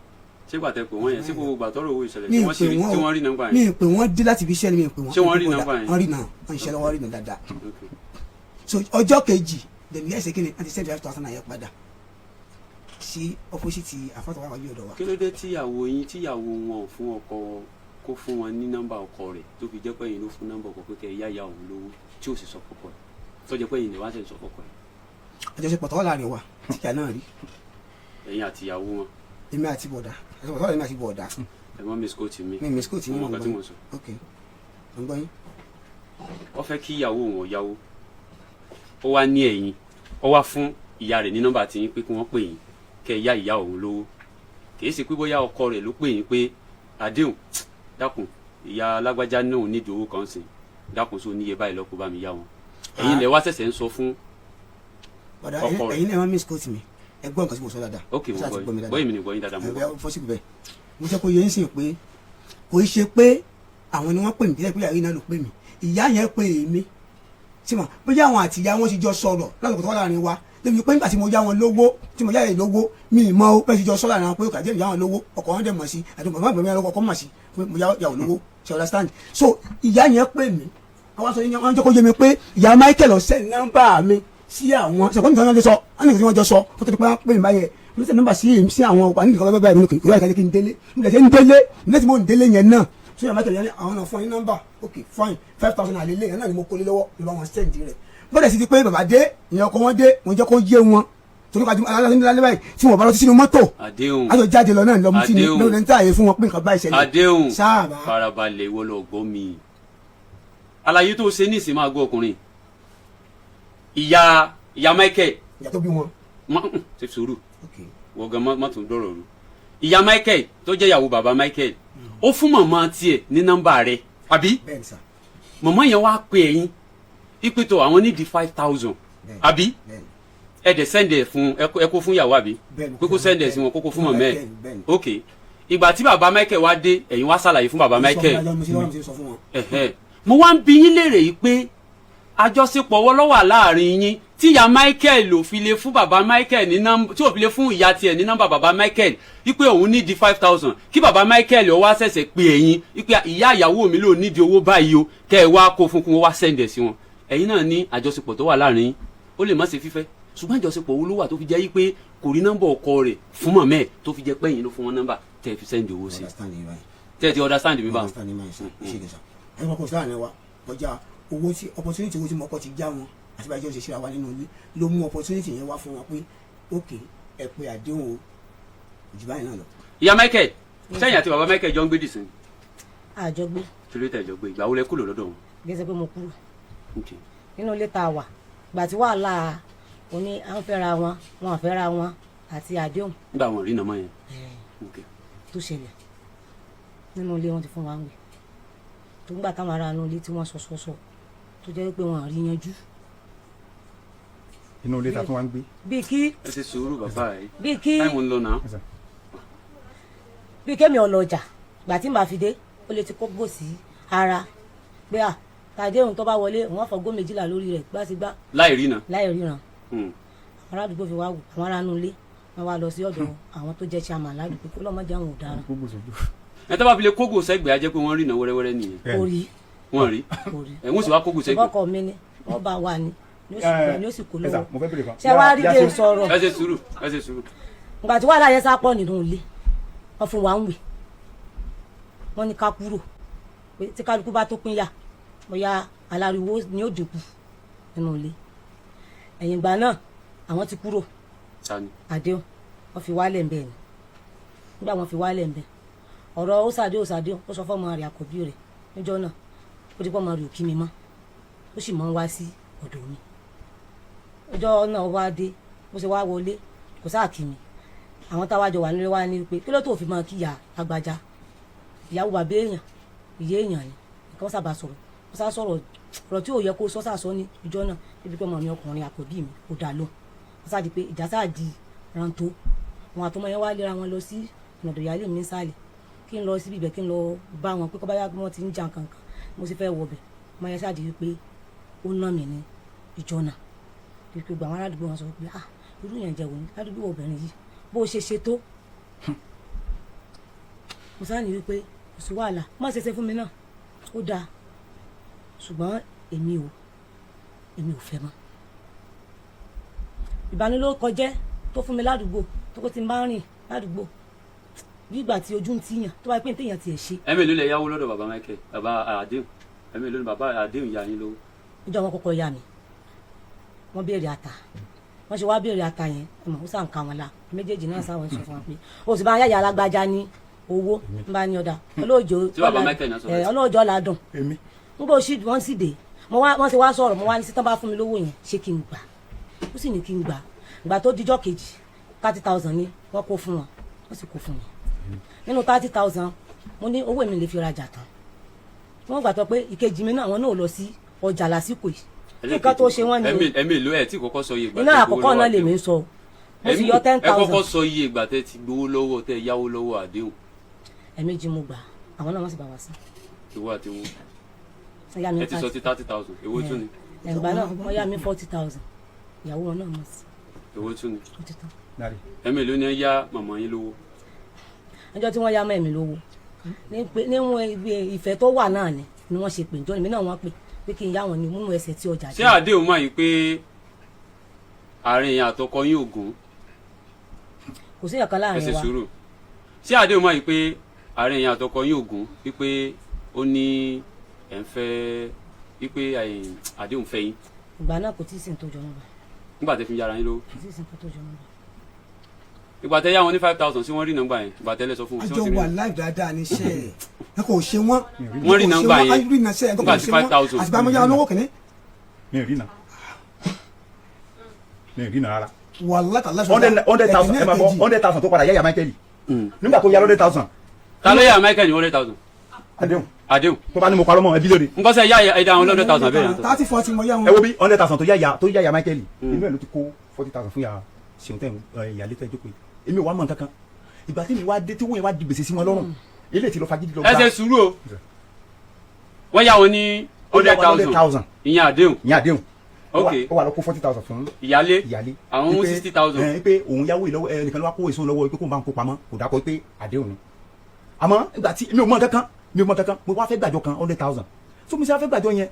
Ṣé gbà tẹ pé wọ́n yẹn, ṣé gbogbo gbà tọrọ owó ìṣẹ̀lẹ̀ Mi tí ì wọ́n sì pè rí wọ́n tí o. wọ́n rí nọ́mbà Mi yẹn? ì pè wọ́n dé láti fi iṣẹ́ ni, mi ì pè wọ́n. Ṣé wọ́n rí nọ́mbà yẹn? Wọ́n rí náà, wọ́n ń ṣe lọ́wọ́, rí náà dáadáa. Ok. So ọjọ́ kejì dẹ̀bi yẹ́ ṣe kí ni wọ́n ti send 5,000 naira padà sí opposite àfọ́tọ̀ wà wájú ọ̀dọ̀ wa. Kí ló dé tíyàwó yín, tíyàwó wọn ò fún ọkọ kó fún wọn ní nọ́mbà ọkọ rẹ̀, tó fi jẹ́ pé ẹ̀yin ló fún nọ́mbà ọkọ pé kẹ́ ẹ yá ìyá òun lówó, tí ò sì sọ fọ́kọ rẹ̀, tó jẹ́ pé ẹ̀yin lè wá sẹ̀ sọ fọ́kọ rẹ̀? Àjọṣepọ̀ tó wà láàrin wa tíjà náà rí. Ẹ̀yin àti ìyàwó wọn? Èmi àti bọ̀dá, àjọṣepọ̀ tó wà láàrin èmi àti bọ̀dá. Ẹ mọ́ miss kóòtù mi. Mi miss kóòtù yín. Mo mọ̀ Mo nǹkan tí gbọ́ mo sọ. Ok, mo ń gbọ́ yín. Ó fẹ́ kí ìyàwó wọn yáwó, ó wá ní ẹ̀yin, ó wá fún ìyá rẹ̀ ní nọ́mbà tí yín pé kí wọ́n pè yín kẹ́ ẹ yá ìyá òun lówó. Kì í ṣe pé bóyá ọkọ rẹ̀ ló pè yín pé àdéhùn, dákun, ìyá alágbájá náà nídìí owó kan sìn, dákun, sóò níye báyìí lọ́kọ́ bá mi yá wọn. Ẹ̀yin lẹ wá ṣẹ̀ṣẹ̀ ń sọ fún Bọ̀dá. ọkọ rẹ̀. Ẹ̀yin náà má miss quote mi, ẹ gbọ́ nǹkan tí mo sọ dáadáa. Ok, mo Ṣé àti gbọ́ gbọ́ mi yín. dáadáa? Gbọ́ èmi ni, gbọ́ yín dáadáa, mo gbọ́. Ẹ fọ́sibú bẹ́ẹ̀, mo jẹ́ kó yẹ ń sìn pé kò í ṣe pé àwọn ni wọ́n pè mí, kí ẹ pé ìyá yìí náà ló pè mí, ìyá yẹn pè mí tí mo bóyá àwọn àti ìyá wọn ti jọ sọ̀rọ̀ lásìkò tó wà láàrin wa débi pé nígbà tí mo yá wọn lówó, tí mo yá yẹn lówó, mi ì mọ o, bẹ́ẹ̀ ti jọ sọ láàrin wọn pé kàdé ìyá wọn lówó, ọkọ wọn dẹ̀ mọ̀ sí àti bàbá mi ọkọ mọ̀ sí pé mo yá wọn lówó, ṣe understand? So ìyá yẹn pè mí, àwọn sọ yẹn wọn jẹ́ kó yé mi pé ìyá Michael ọ̀sẹ̀ nọ́mbà mi sí àwọn ṣe kọ́ni tí wọ́n sọ wọ́n ní kí wọ́n jọ sọ kó tó di pé wọ́n pè mí báyẹn mo sẹ nọ́mbà sí àwọn ọkọ àní nìkan báyìí, mi kò yọ ìkàjẹ́ kí n délé, mo lè ṣe ń délé, mo lè ti mo ń délé yẹn náà. So ìyá Michael yẹn ní àwọn náà fún yín nọ́mbà. Ok, fine, 5,000 àlélẹ́ yẹn náà ni mo kólé lọ́wọ́ ló bá wọn send rẹ̀. Bọ́dẹ̀ sì ti pé bàbá dé, ìyẹn ọkọ wọn dé, wọn jẹ́ kó yé wọn torí kájú alálẹ́ báyìí tí wọn bá lọ sí sínú mọ́tò Àdéhùn. àjọ jáde lọ náà lọ mú sí ni Àdéhùn. lórí ní táyé fún wọn pé nǹkan báyìí ṣẹlẹ̀. Àdéhùn. Sáàbà. Farabalẹ̀, ìwọ lọ gbọ́ mi. Àlàyé tó ṣe nísìnyí, máa gbọ́ ọkùnrin, ìyá Michael. Ìyá tó bí wọn. Má ṣe sùúrù. Ok. Wọ́n gan má tún dọ̀rọ̀ rú. Ìyá Michael tó jẹ́ ìyàwó bàbá Michael, ó fún màmá tiẹ̀ ní nọ́mbà rẹ̀, àbí? Bẹ́ẹ̀ ni sà. Màmá yẹn wá pè ẹ̀yin ipe tó àwọn nídìí 5,000, Bẹ́ẹ̀. àbí? Bẹ́ẹ̀ ni. Ẹ dẹ̀ send ẹ̀ fún ẹ kó fún ìyàwó, àbí? Bẹ́ẹ̀ ni. Pé kó send ẹ̀ sí wọn, kó kó fún màmá ẹ̀. Bẹ́ẹ̀ ni, bẹ́ẹ̀ ni. Ok, ìgbà tí bàbá Michael wá dé, ẹ̀yin wá ṣàlàyé fún bàbá Michael. Mo ṣe lọ́wọ́, mo ṣe sọ fún wọn. Ẹ̀hẹ́. Mo wá ń bi yín léèrè yìí pé àjọṣepọ̀ wo ló wà láàrin yín tí ìyá Michael ò fi lè fún bàbá Michael ní nọ́mbà, tí ò fi lè fún ìyá tiẹ̀ ní nọ́mbà bàbá Michael wípé òun nídìí 5,000, kí bàbá Michael ó wá ṣẹ̀ṣẹ̀ pè ẹ̀yin wípé ìyá ìyàwó mi ló nídìí owó báyìí o, kẹ́ ẹ wá kó fún kún wá send ẹ̀ sí wọn. Ẹ̀yin náà ní àjọṣepọ̀ tó wà láàrin yín, ó lè má ṣe fífẹ́, ṣùgbọ́n àjọṣepọ̀ wo ló wà tó fi jẹ́ wípé kò rí nọ́mbà ọkọ rẹ̀ fún mọ̀mẹ́ ẹ̀, tó fi jẹ́ pé ẹ̀yin ló fún wọn nọ́mbà tẹ́ ẹ fi send owó sí? Understand yìí báyìí. Tẹ́ ẹ ti understand mi báwọn? Understand yìí báyìí sà, ṣe kẹsà ẹni wọn kò sí láàrin wa kọjá owó tí opportunity owó tí mo kọ́ ti já wọn àti bá jẹ́ ṣe síra wa nínú ilé ló mú opportunity yẹn wá fún wọn pé ok, ẹ pé àdéhùn o, jù báyìí náà lọ. Ìyá Michael, sẹ́yìn àti bàbá Michael jọ ń gbé dìsín? Àjọgbé. Kí ló tẹ̀ jọ gbé? Ìgbà wo lẹ kúrò lọ́dọ̀ wọn? Gẹ́sẹ̀ pé mo kúrò Ok. nínú ilé tá a wà gbà tí wàhálà oní à ń fẹ́ra wọn, wọn à fẹ́ra wọn àti àdéhùn. Nígbà wọn rí nàmọ́ yẹn. Ok. Tó ṣẹlẹ̀ nínú ilé, wọn ti fún wa ń wẹ̀ tó ń gbà táwọn ará inú ilé tí wọ́n sọ sọ sọ tó jẹ́ pé wọn à rí yanjú. Inú ilé ta tún wá ń gbé. Bíi kí Ẹ ṣe sùúrù, bàbá yìí. Bíi kí Táìmù ń lọ náà. Yes, sir. Bíi kémi ọlọ́jà, gbà tí màá fi dé, ó lè ti kó gbò sí ara pé à tàdéhùn tó bá wọlé, òun àfọ̀gó 12 lórí rẹ̀ gbáṣígbá. Láì rí náà. Láì ríran. Àwọn aládùúgbò fi wá wò, àwọn ará inú ilé wọn wá lọ sí ọ̀dọ̀ àwọn tó jẹ́ chairman ládùúgbò kó lọ́mọdé àwọn ọ̀daràn. Gbogbo sojú. Ẹ tó bá fi lè kógò sẹ́gbẹ̀ẹ́, á jẹ́ pé wọ́n rí náà wẹ́rẹ́wẹ́rẹ́ nìyẹn. Kò rí. Wọ́n rí. Kò rí. Ẹ̀ wọ́n sì wá kógò sẹ́gbẹ̀ẹ́. Ọkọ mi ni wọ́n bá wà ní ní oṣù gbọ́ ní oṣù kò Ẹ sà, lówó. mo fẹ́ bèrè kan. Ṣé wàá rí Yá dé sí- sọ̀rọ̀? Ẹ ṣe sùúrù, ẹ ṣe sùúrù. Ìgbà tí wàhálà yẹn sá pọ̀ nínú ilé, wọ́n fún wa ń wè, wọ́n ní ká kúrò pé tí kálukú bá tó pín yà, bóyá aláriwo ni ó dínkù nínú ilé. Ẹ̀yìn ìgbà náà àwọn ti kúrò. Ta ni? Àdéhùn, wọ́n fi wálẹ̀ ń bẹ̀ ni. Nígbà wọ́n fi wálẹ̀ ń bẹ̀, ọ̀rọ̀ ó sàdé, ó sàdé, ó sọ fọ́mọ rẹ̀ àkọ́bí rẹ̀ níjọ́ náà, ó ti pọ́ ọmọ rẹ̀ ò kí mi mọ́, ó sì mọ́ ń wá sí ọ̀dọ̀ mi. Ọjọ́ náà wá dé, bó ṣe wá wọlé, kò sáà kí mi. Àwọn táwa jọ wà nílé wa ní pé kí ló tó fi máa kíyà lágbájá, ìyàwó bàbá èèyàn, ìyá èèyàn ni. Nǹkan sábà sọ̀rọ̀, ó sá sọ̀rọ̀, ọ̀rọ̀ tí ò yẹ kó sọ sá sọ ní ìjọ náà níbi pé ọmọ mi ọkùnrin àkọ́bí mi ò dá lóhùn. Ó sá di pé ìjà sáà di rántó, àwọn àtọmọ yẹn wá léra wọn lọ sí ọ̀nà ìyáálé mi nísàlẹ̀, kí n lọ síbi ibẹ̀, kí n lọ bá wọn pé kọ́ bá yá pé wọ́n ti ń jà kankan. Mo sì fẹ́ wọbẹ̀, ọmọ yẹn sáà di wípé ó ná mi ní ìjọ náà, wípé gbogbo àwọn aládùúgbò wọn sọ pé, "Ah, irú yẹn jẹ wòní ládùúgbò obìnrin yìí bó ṣe ṣe tó." Mo sáà ní wípé kò sí wàhálà, má ṣe ṣe fún mi náà, ó dáa, ṣùgbọ́n èmi ò fẹ́ mọ́. Ìbánilórúkọjẹ́ tó fún mi ládùúgbò, tó kó ti ń bá rìn ládùúgbò, bí ìgbà tí ojú ń tiyàn tó bá pín téèyàn tiẹ̀ ṣe. Ẹ mélòó lẹ yáwó lọ́dọ̀ bàbá Michael, bàbá àdéhùn? Ẹ mélòó ni bàbá àdéhùn yá yín lówó? Níjọ́ wọn kọ́kọ́ yá mi, wọ́n béèrè ata. Wọ́n ṣe wá béèrè ata yẹn, ọmọ ó sàn ká wọn la méjèèjì náà, sáwọn sọ fún wa pé o sì bá yáyà alágbájá ní owó ń bá ní ọ̀dà olóòjó. Tí bàbá Michael náà sọ bẹ́ẹ̀. Olóòjó ládùn. Èmi. N bò sí, wọ́n sì dé, mo wá, wọ́n ṣe wá sọ̀rọ̀, mo wá ní sítán bá fún mi lówó yẹn, ṣé kí n gbà? Ó sì ní kí n gbà. Ìgbà tó dijọ́ kejì, 30,000 ni wọ́n kó fún wọn, wọ́n sì kó fún mi nínú 30,000. Mo ní owó mi lè fi rajà tán. Wọ́n gbà tó pé ìkejì mi náà, àwọn náà lọ sí ọjà lásìkò yìí, kí nǹkan tó ṣe wọ́n ni o. Ẹ̀mí èlò ẹ̀ tí kọ́kọ́ sọ iye ìgbà Iná tẹ́ gbowó àkọ́kọ́ lọ́wọ́ náà lèmi àdéhùn. ń sọ o. Mo sì yọ ten Ẹ kọ́kọ́ thousand. sọ iye ìgbà tẹ́ ti gbowó lọ́wọ́, tẹ́ yáwó lọ́wọ́ àdéhùn. Ẹ̀ẹ̀mejì mo gbà, àwọn náà wọ́n sì bá wa sí. Ìwọ àti owó. Wọ́n yá mi Ẹ ti sọ ti 30,000, èwo tún ni? Ẹ̀ǹgbà náà wọ́n yá mi 40,000, ìyàwó wọn náà mọ̀ sí. Èwo tún ni? Ó ti tán. Dáre. Ẹ̀mí èlò ni ẹ yá màmá yín lówó? Ọjọ́ tí wọ́n yá mọ́ ẹ̀mí lówó ní pé níwọ̀n ibi ìfẹ́ tó wà náà ni wọ́n ṣe pè njọ́ èmi náà, wọ́n pè pé kí n yá wọn ní múnú ẹsẹ̀ tí ọjà Ṣé àdéhùn máa yìí pé àárín èèyàn àtọkọ yín ògùn? Kò sí ẹ̀kan Ẹ láàrin ṣe wa. sùúrù. Ṣé àdéhùn máa yìí pé àárín èèyàn àtọkọ yín ògùn, wípé ó ní ẹ̀ ń fẹ́, wípé àdéhùn fẹ́ yín? Ìgbà náà kò tí ì sí ní tó jọ mọ́ bá. Nígbà tẹ́ fi yára yín lówó? Kò tí ì sí ní tó jọ mọ́ bá. Ìgbà tẹ́ yá wọn ní 5,000, sí wọ́n rí nọ́mbà yẹn? Ìgbà tẹ́lẹ̀ sọ fún wọn, sí Àjọ wọ́n ti rí? wà live dáadáa ní iṣẹ́ ẹ kò ṣe wọ́n. Wọ́n rí nọ́mbà yẹn. Rí nà sẹ́ ẹ kò Nígbà tí ṣe wọ́n. 5,000. Àti bá mo yá lọ́wọ́ kìíní. Mi ò rí nà, mi ò rí nà rárá. Wà látàlá. 100,000, ẹ máa bọ 100,000 tó padà yáyà Michael nígbà tó yá 100,000. Ta ló yá Michael ní 100,000? Àdéhùn. Àdéhùn. Tó bá ní mo parọ́ mọ́ ẹbí lóde. Nǹkan sẹ́ yá ẹ̀dá àwọn 100,000 abẹ́rẹ́ yàtọ̀. 30 40 mo yá wọn. Ẹ wo bí 100,000 tó yáyà Michael, inú ẹ̀ ló ti kó 40,000 fún yà ṣeun tẹ̀ ìyálé tẹ̀ jókòó yìí. Èmi ò wá mọ̀ nǹkan kan. Ìgbà tí mi wá dé, tí wọ́n yẹn wá di gbèsè sí wọn lọ́rùn, eléyìí ti lọ fagídí lọ. Ẹ ṣe sùúrù o. Wọ́n yá wọn ní 100,000, ìyẹn àdéhùn? Ìyẹn àdéhùn. Ok. Ó wà lọ kó 40,000 fún ìyálé. Ìyálé. Àwọn mú 60,000. Ẹ pé òun yáwó ìlọ́wọ́ ẹ nìkan ló wá kó èso lọ́wọ́, pé kó n bá ń kó pamọ́, kò dákọ̀ pé àdéhùn ni. Àmọ́ ìgbà tí mi ò mọ̀ kankan, mi ò mọ̀ kankan, mo wá fẹ́ gbàjọ kan 100,000 tó mi ṣe wá fẹ́ gbàjọ yẹn,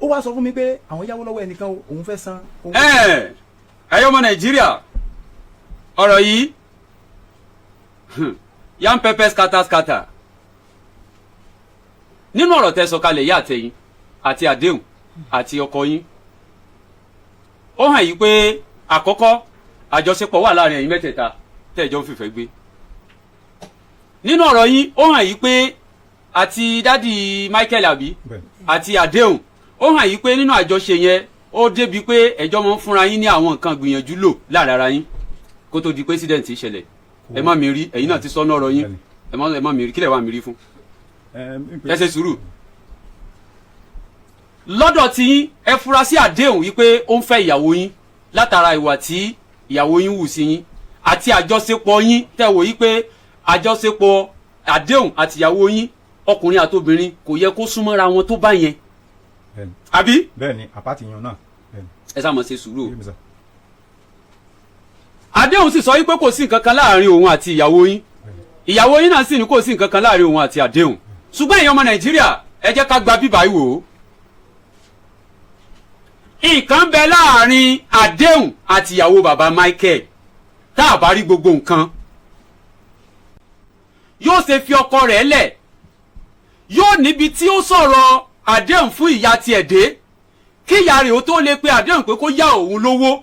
ó wá sọ fún mi pé àwọn yáwó lọ́wọ́ ẹnìkan o, òun fẹ́ san owó. Ẹ ẹyọ ọmọ Nàìjíríà, ọ̀rọ̀ yìí, yam pepper scatter scatter. Nínú ọ̀rọ̀ tẹ́ sọ kalẹ̀ yá, àtẹ̀yìn àti àdéhùn àti ọkọ yín, ó hàn yí pé àkọ́kọ́, àjọṣepọ̀ wà láàrin ẹ̀yin mẹ́tẹ̀ẹ̀ta tẹ́ ẹ jọ ń fìfẹ́ gbé. Nínú ọ̀rọ̀ yín, ó hàn yí pé Àti daddy Michael àbí Bẹ́ẹ̀. àti àdéhùn, ó hàn yí pé nínú àjọṣe yẹn, ó débi pé ẹjọ́ máa ń fúnra yín ní àwọn nǹkan gbìyànjú lò láàrin ara yín kó tó di pé incident ṣẹlẹ̀. Ẹ má mi rí, ẹ̀yin náà ti sọ́nà ọ̀rọ̀ yín. Bẹ́ẹ̀ni. Ẹ má mi rí, kílẹ̀ wà mí rí fún? Ẹ Ẹ ṣe sùúrù. Lọ́dọ̀ tí yín, ẹ fura sí àdéhùn wípé ó ń fẹ́ ìyàwó yín látara ìwà tí ìyàwó yín wù sí yín àti àjọṣepọ̀ yín. Tẹ́ wò yí pé àjọṣepọ̀ àdéhùn àti ìyàwó yín, ọkùnrin àtobìnrin kò yẹ kó súnmọ́ra wọn tó bá yẹn. Bẹ́ẹ̀ni. Àbí? Bẹ́ẹ̀ni, àpáàtì yan náà, bẹ́ẹ̀ni. Ẹ sá mọ̀ ṣe sùúrù o. Yé mi sà. Àdéhùn sì sọ wípé kò sí nǹkan kan láàrin òun àti ìyàwó yín, ìyàwó yín náà sì ní kò sí nǹkan kan láàrin òun àti àdéhùn. Ṣùgbọ́n èèyàn ọmọ Nàìjíríà, ẹ jẹ́ ká gba bíbá yìí wò ó. Nǹkan bẹ láàrin àdéhùn àti ìyàwó bàbá Michael. Tá a bá rí gbogbo nǹkan, yóò ṣe fi ọkọ rẹ̀ lẹ̀, yóò níbi tí ó sọ̀rọ̀ àdéhùn fún ìyá tiẹ̀ dé kí ìyá rẹ̀ ó tó lè pe àdéhùn pé kó yá òun lówó.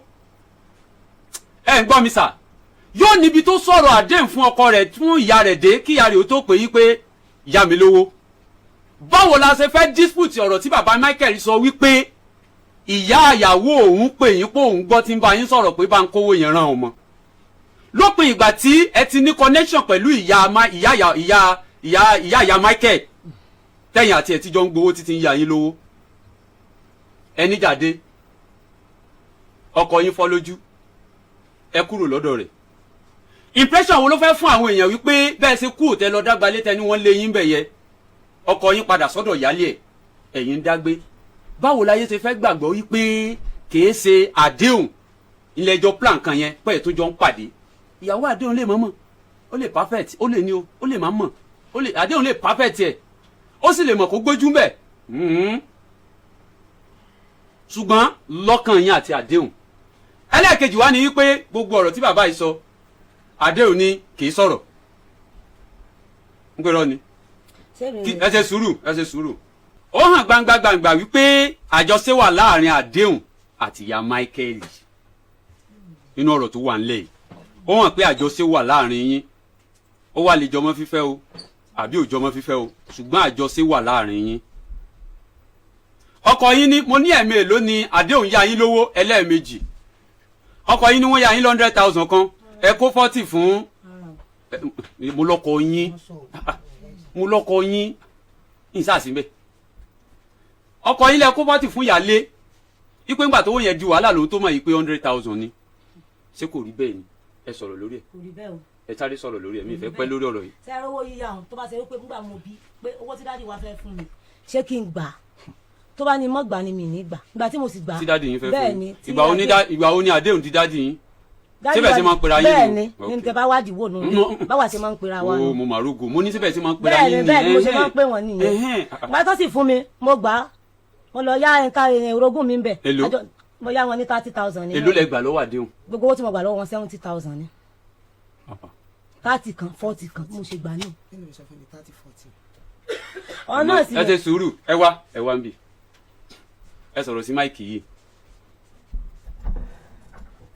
Ẹ ń gbọ́ mi sà? Yóò níbi tó sọ̀rọ̀ àdéhùn fún ọkọ rẹ̀, fún ìyá rẹ̀ dé kí ìyá rẹ̀ ó tó pè yí pé yá mi lówó. Báwo la ṣe fẹ́ dispute ọ̀rọ̀ tí bàbá Michael sọ wípé ìyá àyàwó òun pè yín, pé òun gbọ́ tí ń bá yín sọ̀rọ̀ pé bá ń kówó yẹn ràn ọmọ, lópin ìgbà tí ẹ ti ní connection pẹ̀lú ìyá ìyá ìyá ìyá ìyá ìyá Michael, tẹ̀yìn àti ẹ̀ tí jọ ń gbowó títí ń ya yín lówó? Ẹni jáde, ọkọ yín fọ́ lójú, ẹ kúrò lọ́dọ̀ rẹ̀. Impression wo ló fẹ́ fún àwọn èèyàn wípé bẹ́ẹ̀ ṣe kú òtẹ́ lọ dágbalé tẹ ní wọ́n lé yín bẹ̀ yẹ, ọkọ yín padà sọ́dọ̀ ìyálé ẹ̀, ẹ̀yin ń dágbé? Báwo láyé ṣe fẹ́ gbàgbọ́ wípé kìí ṣe àdéhùn ilé ẹjọ́ plan kan yẹn pẹ́ tó jọ ń pàdé? Ìyàwó àdéhùn lè mọ̀mọ́, ó lè perfect, ó lè ní o, ó lè má mọ̀, ó lè àdéhùn lè perfect ẹ̀, ó sì lè mọ̀ kó gbójú mbẹ̀. Ṣùgbọ́n lọ́kàn yín àti àdéhùn, ẹlẹ́ẹ̀kejì wá ní wípé gbogbo ọ̀rọ̀ tí bàbá yìí sọ, àdéhùn ni kì í sọ̀rọ̀ ń pẹ́rọ ni. Ẹ ṣe sùúrù, ẹ ṣe sùúrù. Ó hàn gbangba gbangba wípé àjọṣe wà láàrin àdéhùn àti ìyá Michael nínú ọ̀rọ̀ tó wà nílẹ̀ yìí. Ó hàn pé àjọṣe wà láàrin yín. Ó wà lè jọmọ́ fífẹ́ o àbí ò jọmọ́ fífẹ́ o, ṣùgbọ́n àjọṣe wà láàrin yín. Ọkọ yín ní mo ní ẹ̀mí èló ni àdéhùn yá yín lówó? Ẹlẹ́ẹ̀mejì. Ọkọ yín ní wọ́n yá yín 100,000 kan, ẹ kó 40 fún. Mo lọ́kọ yín, mo lọ́kọ yín ìsàsí bẹ́ẹ̀. Ọkọ yín lẹ kó 40 fún ìyálé, ipe ńgbà tó yẹn di wàhálà lòun tó mọ̀ yìí pé 100,000 ni. Ṣé kò rí bẹ́ẹ̀ ni? Ẹ sọ̀rọ̀ lórí ẹ̀. Kò rí bẹ́ẹ̀ o. Ẹ sáré sọ̀rọ̀ lórí ẹ̀, mi ì fẹ́ pẹ́ lórí ọ̀rọ̀ yìí. Ṣé ẹ rówó yíyá òun, tó bá ṣe wípé nígbà mo bí pé owó tí daddy wa fẹ́ fún mi, ṣé kí n gbà? Tó bá ní mọ́ gbà ni, mi ní gbà. Ìgbà tí mo sì gbà. Tí daddy yín fẹ́ Bẹ́ẹ̀ fún ni. yín, ìgbà wo ni àdéhùn di daddy yín? Daddy Síbẹ̀ wa ṣe máa ń pera yín Bẹ́ẹ̀ nù? ni. Ok. Ní tẹ bá wádìí wò nù, báwa ṣe máa ń pera wa O nù. mo mà rógo, mo ní síbẹ̀ ṣe máa ń pera Bẹ́ẹ̀ yín ni, bẹ́ẹ̀ ni mo ṣe máa ń pè wọ́n nìyẹn. Ìgbà tó sì fún mi, mo gbà á. Mo lọ yá ẹ̀ka orogún mi ń bẹ̀. Èló? Mo yá wọn ní 30,000 ní. Èló lẹ gbà lọ́wọ́ àdéhùn? Gbogbo owó tí mo gbà lọ́wọ́ wọn, 70,000 ni. 30 kan, 40 kan, mo ṣe gbà náà. Nínú mi sọ fún mi 30 40. Ọ̀nà sì. Ẹ ṣe sùúrù, ẹ wá, ẹ wá ń bì, ẹ sọ̀rọ̀ sí mic yìí.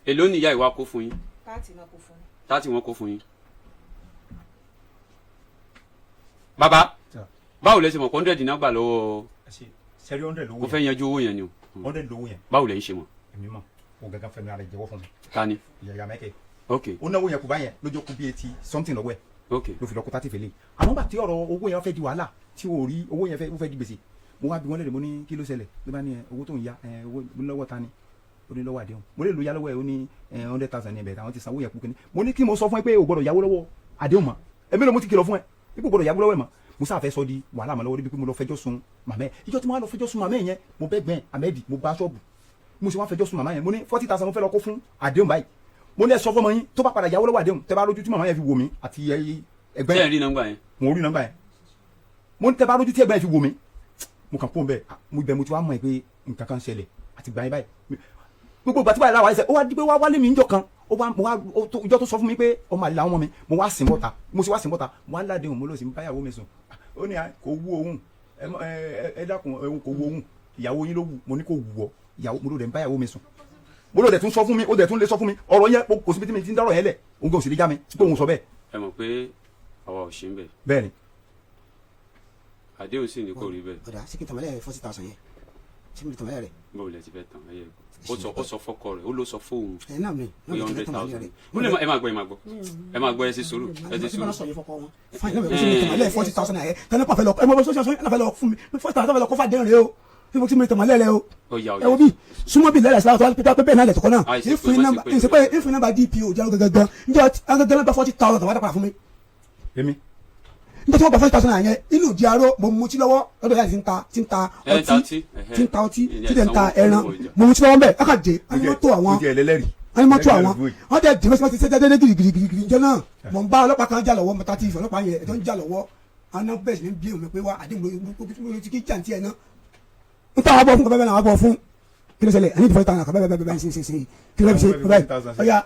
Èló ni ìyá ìwà kó fún yín? 30 náà kò fún mi. 30 wọn kó fún yín. Bàbá, báwo lẹ ṣe mọ̀ 100 náà gbà lọ́wọ́? Sẹ́rí 100 lówó Mo fẹ́ yẹn. yanjú owó yẹn ni o. 100 lówó yẹn. Báwo lẹ ń ṣe mọ̀? Èmi mọ̀, o gangan fẹnu ara rẹ̀ jẹ́wọ́ fún mi. Ta ni? Ìyá mẹ́kẹ́. Ó náwó yẹn kú báyẹn lójó kú bí 80 something lọ́wọ́ ẹ̀, ló fi lọ kó 30 fèlè. Àmọ́ bá tí ọ̀rọ̀ owó yẹn fẹ́ di wàhálà, tí o rí owó yẹn fẹ́, ó fẹ́ di gbèsè, mo wá bí wọ́n lérè, mo ní kí ló ṣẹlẹ̀? Ló bá ní ẹ owó tó ń ya ẹ owó. Mo ní lọ́wọ́ ta ni? Ó ní lọ́wọ́ àdéhùn. Mo lè lo yá lọ́wọ́ ẹ. Ó ní 100,000 ní ẹ̀bẹ̀ àwọn ti sanwó yẹn kú kíní. Mo ní kí mo sọ fún ẹ pé o gbọ́dọ̀ yáwó lọ́wọ́ àdéhùn mọ́. Èmi ló mo ti kìlọ̀ fún ẹ ipò gbọ́dọ̀ yáwó lọ́wọ́ ẹ mọ́. Mo sáà fẹ́ sọ di wàhálà mọ́ lọ́wọ́ débi pé mo lọ fẹjọ́ sùn màmá ẹ. Ìjọ tí mo wá lọ fẹjọ́ sùn màmá ẹ yẹn, mo bẹ́ gbẹ́n Ahmed, mo bá ṣọ́ọ̀bù, mo sì wá fẹjọ́ sùn màmá yẹn. Mo ní 40,000 mo fẹ́ lọ kó fún àdéhùn báyìí. Mo ní ẹ sọ fọmọ yín, tó bá padà yáwó lọ́wọ́ àdéhùn, tẹ bá lójú tí màmá yẹn fi wò mí àti ẹgbẹ́ Ṣé ẹ rí nọ́mbà yẹn? Mo rí nọ́mbà yẹn. Mo ní tẹ bá lójú tí ẹgbẹ́ yẹn fi wò mí, mo kàn kó bẹ́ẹ̀. Mo ibẹ̀ mo ti wá mọ̀ ẹ́ pé nǹkan kan ṣẹlẹ̀. Àti gbà yín báyìí, gbogbo ìgbà tí báyìí láwa ẹsẹ̀, ó wá di pé wá wálé mi níjọ́ kan, ó wá mo wá ìjọ tó sọ fún mi pé ọmọ àlè làwọn ọmọ mi, mo wá sìn bọ́ta, mo sì wá sìn bọ́ta, mo wá ládéhùn, mo lọ sí báyàwó mi sùn. Ó ní kò wú òun, ẹ dákun, kò wú òun, ìyàwó yín ló wù. Mo ní kò wù ọ ìyàwó. Mo ló dẹ̀ ń báyàwó mi sùn, mo ló dẹ̀ tún sọ fún mi, ó dẹ̀ tún lè sọ fún mi ọ̀rọ̀ yẹn. Kò síbi tí mi ti ń dọ́rọ̀ yẹn lẹ̀, òun kò sì lè já mi pé òun sọ bẹ́ẹ̀. Ẹ mọ̀ pé àwa ò ṣe ń bẹ̀. Bẹ́ẹ̀ ni. Àdéhùn sì ní kò rí bẹ́ẹ̀. Ọ̀dà sí kí n tàmọ́lẹ̀ 40,000 yẹn, sí mi tàmọ́lẹ̀ rẹ̀? Báwo lẹ ti fẹ́ tàn ẹyẹ? Ó sọ fọ́kọ rẹ̀, ó ló sọ fóun Ẹ̀ náà mi náà pé mi ti fẹ́ 100 tàmọ́lẹ̀ thousand rẹ̀. Ó lè má. Ẹ máa gbọ́, ẹ máa gbọ́, ẹ máa gbọ́, ẹ ṣe sùúrù, ẹ ṣe sùúrù. Fine, náà mi sí mi tàmọ́lẹ̀ 40,000 yẹn tẹ́lẹ̀ pàfẹ́ lọ ẹ mọ sọ́sọ́ sọ́sọ́ fẹ́ lọ fún mi 40,000 fẹ́ lọ kó fà dẹ́rìn rẹ o, tí mo ti mi tàmọ́lẹ̀ rẹ o. Ó yá, ó Ẹ wo yá. bí súnmọ́ bí lẹ́rẹ̀ síláwọ́ tó wá pé bẹ́ẹ̀ náà lẹ̀ tọkọ náà. Àìsí pé Ìfún má nọ́mbà sì pé. Ìsìn pé ìfún nọ́mbà DPO jẹ́ gangan njẹ́ gangan gba 40,000 tàwọn àdàpà fún mi. Èmi? Nígbà tí wọ́n gba 40,000 yẹn, inú ìdí aró mo mutí lọ́wọ́ lọ́dọ̀ yàrá tí ń ta tí ń ta Ẹ ń ta ọtí ọtí, ẹhẹ́. tí ń ta ọtí Ìyẹn tí dẹ̀ ń ta sanwó fún ẹran. owó ìjà. Mo mutí lọ́wọ́ mbẹ́ ẹ kà dé ẹni mọ́tò àwọn Mo jẹ ẹlẹ́lẹ́rìí. ẹni mọ́tò àwọn Ẹlẹ́rìí. wọ́n tẹ̀ dé mọ́tò ti dédé gidigidi jẹ́ náà. Mọ̀ n bá ọlọ́pàá kan jà lọ́wọ́, mọ́tà tí ìfẹ́ ọlọ́pàá yẹn ẹ̀jọ́ ń jà lọ́wọ́ aná bẹ́ẹ̀ sì ní bí òun pé wá àdéhùn ló ti kí jàǹtí ẹ̀ náà n táwọn bọ̀ fún kọ́ bẹ́ẹ̀ náà bọ̀ fún kí ló ṣẹlẹ̀ ẹni ìfẹ́ tàn kọ́ bẹ́ẹ̀ bẹ́ẹ̀ bẹ́ẹ̀ ṣe ṣe ṣe kí ló ṣe bẹ́ẹ̀. Ọ̀ya